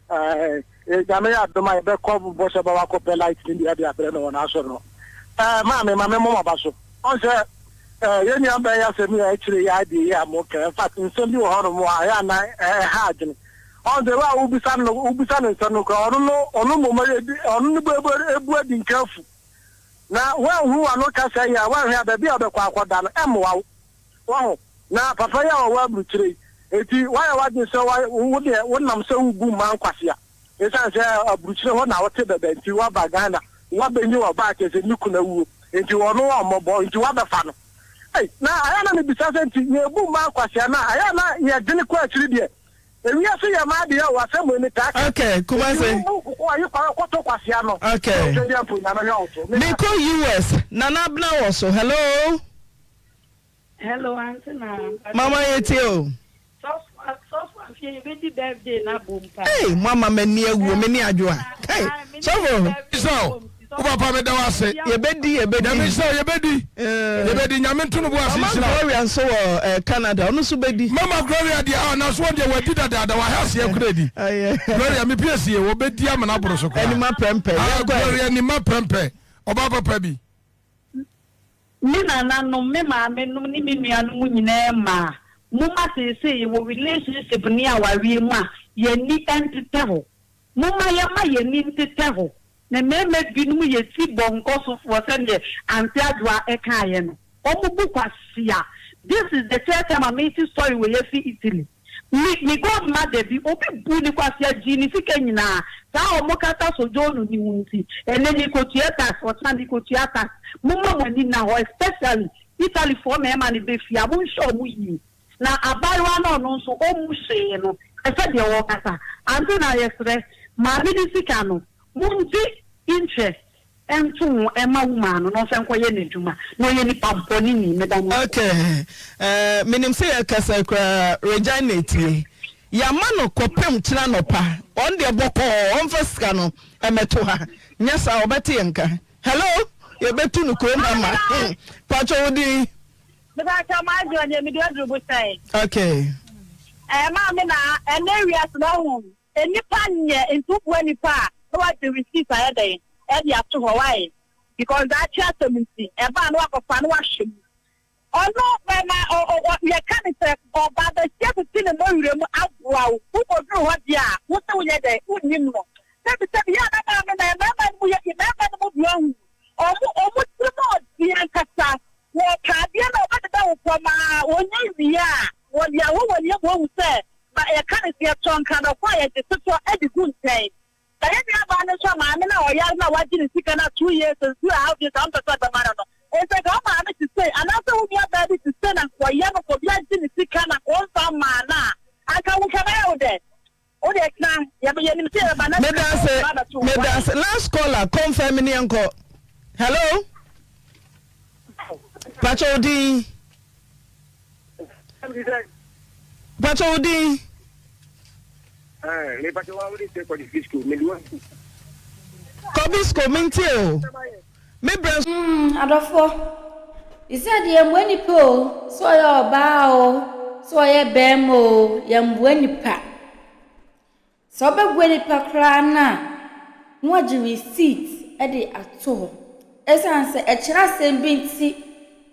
Ae, Nyame yɛ adom a yɛbɛkɔ bɔhyɛ ba wakɔpɛ light ne bi ade abrɛ no wɔ n'asɔre no. Eh, maame, ma me mmɔ m'aba so. Ɔn sɛ. Eh, yɛn nua bɛn asɛm yi a ɛkyerɛ yi adeɛ yi a mo ka, in fact, nsɛm bi wɔ hɔ nom a ɛyɛ a na ɛha adwene. Ɔn sɛ wo a wobisa no, wobisa no nsɛm no koraa, ɔno no, ɔno mmom ebi, ɔno no bo ebu adi nka afu. Na woanhu w'ano kasa yi a, woanhwɛ a baabi a wobɛkɔ akɔda no, ɛmmoa wo. Wahu? Na papa yi a ɔwɔ aburukyire yi, enti woayɛ w'adwene sɛ wa, wo deɛ wonam sɛ wobu mmaa nkwasea. Esiane sɛ aburukyire hɔ na wote dada nti woaba Ghana, woabɛnyi ɔbaa kyerɛ sɛ ne kunu awuo nti ɔno ɔmmɔbɔ nti woabɛfa no. Ei, na ayɛ a na mebisa sɛ nti yɛbu mmaa nkwasea no a, ayɛ a na yɛdwene kɔ akyiri deɛ. Ewiase yɛ mmaa deɛ o, asɛm wei metaa ka. Okay, Nti Kumasi. wobu nkokoa yi kwan kɔto kwasea no, na Okay. Otwadeɛ mpo Nyame hwɛ wo so. Meda Mekɔ US, Nana Abena wɔ so, hello. Hello aunty na. Mama yɛ tie o. Sɔfo sɔfo afie yɛ bɛ di birthday na bom pa. Hey mo ama m'ani awu me ne adwoa. Hey sɔfo. Nhyira wo wo papa meda wo ase. Yɛbɛdi yɛbɛdi. Nyame nhyira wo yɛbɛdi yɛbɛdi Nyame nto no bo ase Mama nhyira wo. Gloria nso wɔ eh, Canada ɔno nso bɛdi. Mama Gloria deɛ ah naso wɔn deɛ wadi dadaada wahɛ aseɛ kora di. Gloria me piesie wɔbɛdi amena aboro so koraa. Anima prɛmpɛ Ah yɛnkɔ ɛ. Gloria anima prɛmpɛ ɔbaa papa bi. Me nananom, me maamenom ne me nuanom nyinaa mmaa, momma seesei yɛwɔ relationship ne awareɛ mu a, yɛn ani ntetɛ hɔ. Momma yɛmma yɛn ani ntetɛ hɔ. Na mmarima binom yɛ ti bɔnkɔsofoɔ sɛdeɛ Aunty Adwoa kaeɛ no. Wɔn bu kwasea. This is the third time a mete story wei afi Italy. Me me god mother bi obi buu ne kwasea gyee ne sika nyinaa saa ɔmo kasa sojourno ni ho nti ɛnɛ me kɔtua tax ɔkyena me kɔtua tax momma mo ani nna hɔ especially Italy foɔ mɛɛma no bɛ fie a monhwɛ ɔmo yie na abaayewa no ɔno nso ɔmmu hwee no hwɛ sɛdeɛ ɔɔkasa ante na yɛsrɛ maame no sika no mongye interest Nto ho mma wo maa no na ɔmfa nkɔyɛ n'adwuma na ɔyɛ nipa bɔne ni meda no ase. Okay eh, menim sɛ yɛkasa yi koraa Regina etie. Yɛama no kɔpem kyena anɔpa. Ɔno deɛ bɔkɔɔ ɔmfa sika no mmɛto ha. Nyɛ saa ɔbɛte yɛn nka. Hello, yɛbɛtu no kurom ha ma. Hmm, pakyɛ wo din? Mepakyɛ m'adwene deɛ mede aduru bosan. Okay. Ɛɛ maame na ɛnɛ wiase na ɔho Nnipa nyɛ nti wobua nipa a na wagye receipt ayɛ dɛn ɛde ato hɔ why because daakye asɛm nti ɛba a na wakɔfa na wahwɛ mu ɔno bɛma yɛka ne sɛ ɔba bɛsi atete ne mmɔwerɛ mu aboa wo wokɔduru hɔ deɛ a wo sɛ woyɛ dɛn wonnim no sɛbi sɛbi yɛ a na maame na mmarima no mu yɛ mmarima no mu bi ɔhu ɔmo ɔmo tirim ɔden ankasa wɔpɛ adeɛ na ɔbɛdeda wo fam a wɔnyɛ wie a wɔde awɔ wɔn ani ama wɔahu sɛ Ma yɛka no sɛ yɛtɔ nkradɔkɔ a yɛgye totɔ de gu nkyɛn. Na yɛn nuabaa no nso a maame no a ɔyare no a wagye ne sika no a 2 years and 2 a half years a ɔmpɛ sɛ ɔde bɛma no no, enti anka wo maame te sei anaasɛ wo nuabaa bi te sei na anka ɔyɛ no kɔ obi agye ne sika na anka ɔmfa mmaa no a, anka wo nka ɛbɛyɛ wo dɛ? Wo deɛ tena, yɛbɛ, yɛnim sɛ yɛbɛba na sika no Medase, ɔba abɛto wo. Why? medase. Last caller, confirm ne yɛnkɔ. Hello? Pakyɛ wo din? Pakyɛ wo din? Kɔbisko mentie o. Me brɛ nso. Mm adɔfoɔ, sisɛ deɛ yɛmmoa nipa o, sɛ ɔyɛ ɔbaa o, sɛ ɔyɛ bɛɛma o, yɛmmoa nipa. Sɛ wobɛboa nipa koraa no a, na wagye receipt de ato hɔ. Ɛsiane sɛ ɛkyerɛ asɛm bi nti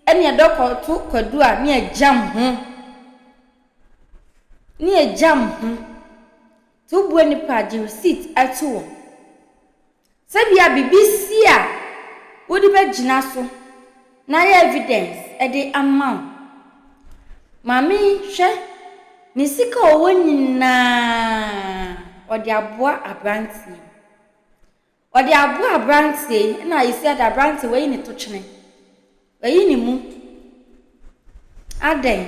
ɛne ɛdɔ kɔto kwadu a ne ɛgyam ho. Ne ɛgyam ho. Nti woboa nipa a, gye receipt to hɔ. Sɛ bia biribi si a, wode bɛgyina so na ayɛ evidence de ama wo. Maame yi, hwɛ, ne sika a ɔwɔ nyinaa, ɔde aboa aberanteɛ yi. Ɔde aboa aberanteɛ yi, ɛna ayɛ si ada aberanteɛ wayi ne to twene. Wayi ne mu. Adɛn?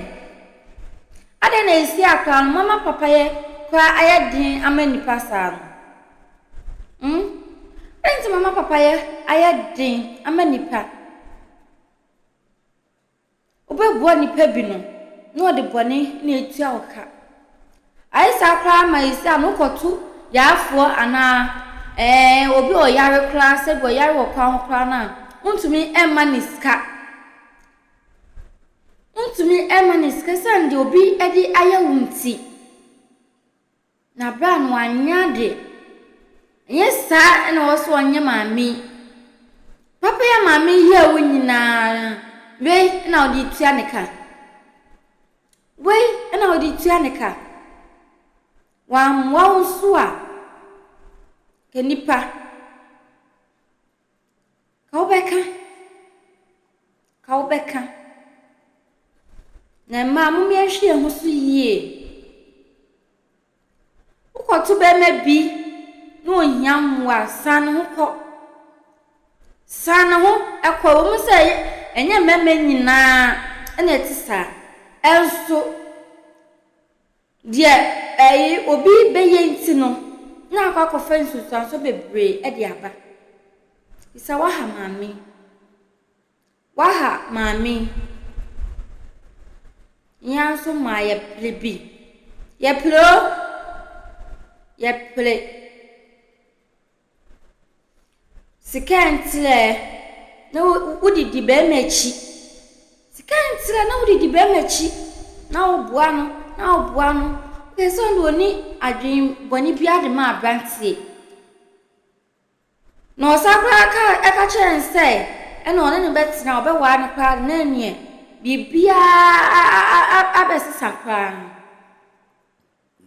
Adɛn na esi akora no mama papayɛ koraa ayɛ den ama nnipa saa no? Hmm? Adɛn nti mama papayɛ ayɛ den ama nnipa? Wobɛboa nnipa bi no, na ɔde bɔne na etua wo ka. Ayɛ saa koraa ma esi a no wokɔto yarefoɔ anaa ɛɛ obi a ɔyare koraa sɛbi ɔyare wɔ kwan ho koraa no a, wontumi mma ne sika. Wontumi mma ne sika sɛne deɛ obi de ayɛ wo nti. Na berɛ a no wanyɛ ade. Ɛnyɛ saa na ɛwɔ sɛ ɔnyɛ maame yi. Papa yi a maame yi yɛɛ wo nyinaa no. Wei na wode retua ne ka. Wei na wode retua ne ka. Wammoa wo nso a, ka nipa. Ka wobɛka. Ka wobɛka. Na mmaa mom yɛnhwɛ yɛn ho so yie. Wokɔto bɛrima bi na ohia mmoa a, san ne ho kɔ. San ne ho kɔ. Ɛwɔ mu sɛ ɛnyɛ mmarima nyinaa na ɛte saa, nso deɛ ɛyi obi bɛyɛ nti no, na akɔ akɔfa nsunsuansoɔ bebree de aba. Sɛ woaha maame yi. Waha maame yi. Yɛn ara nso maa yɛpere bi. Yɛpere o! Yɛpere. Sika ntirɛ na wodidi barima akyi. Sika ntirɛ na wodidi barima akyi na woboa no na woboa no. Wopɛ sɛ ɔno deɛ ɔnni adwene bɔne biara de ma aberanteɛ. Na ɔsan koraa ka ɛka kyerɛɛ no sɛ ɛna ɔne no bɛtena, ɔbɛware no koraa de, na ɛneɛ biribiara abɛsesa koraa no.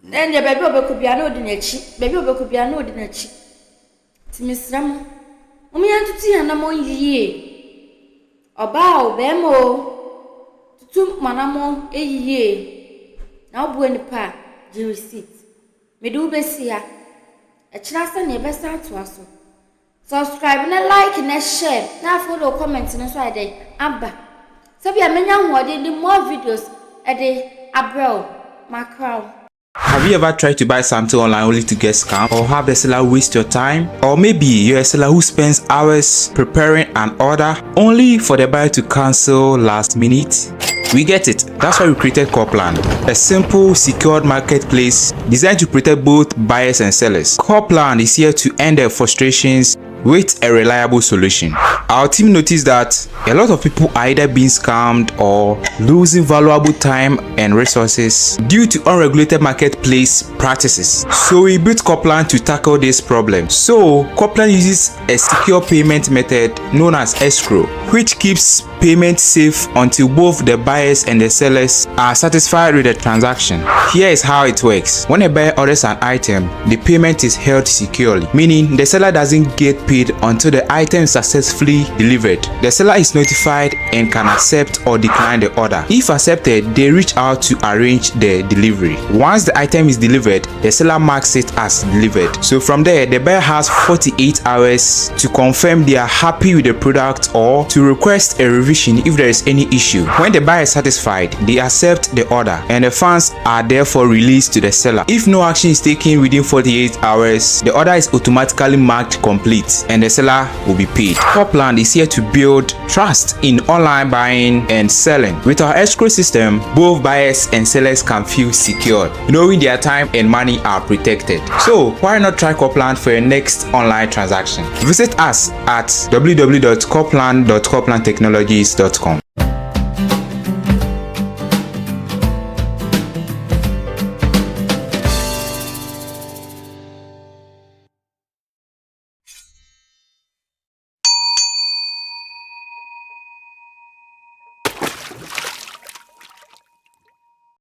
Na ɛneɛ baabi a ɔbɛkɔ biara na ɔdi n'akyi, baabi a ɔbɛkɔ biara na ɔdi n'akyi. Nti mesrɛ mo, mom yɛntutu yɛn anammɔn yie. Ɔbaa o, bɛrima o, tutu mo anammɔn yie. Na woboa nipa a, gye receipt. Mede wo bɛsi ha. Ɛkyena sɛnea yɛbɛsan atoa so. Subscribe na like na share na afei wode wo comment no nso ayɛ dɛn aba. Sɛbia menya ahoɔden de more videos de abrɛ wo. Makra wo. Have you ever tried to buy something online only to get scammed or have the seller waste your time? Or maybe you're a seller who spends hours preparing an order only for the buyer to cancel last minute? We get it. That's why we created Corplan, a simple, secured marketplace designed to protect both buyers and sellers. Corplan is here to end their frustrations with a reliable solution. Our team noticed that a lot of people are either being scammed or losing valuable time and resources due to unregulated marketplace practices. So we built Corplan to tackle this problem. So Corplan uses a secure payment method known as escrow, which keeps payment safe until both the buyers and the sellers are satisfied with the transaction. Here is how it works. When a buyer orders an item, the payment is held securely, meaning the seller doesn't get paid until the item is successfully delivered. The seller is notified and can accept or decline the order. If accepted, they reach out to arrange the delivery. Once the item is delivered, the seller marks it as delivered. So from there, the buyer has 48 hours to confirm they are happy with the product or to request a revision if there is any issue. When the buyer is satisfied, they accept the order and the funds are therefore released to the seller. If no action is taken within 48 hours, the order is automatically marked complete and the seller will be paid. Copland is here to build trust in online buying and selling. With our escrow system, both buyers and sellers can feel secured, knowing their time and money are protected. So why not try Copland for your next online transaction? Visit us at www.copland.coplandtechnologies.com.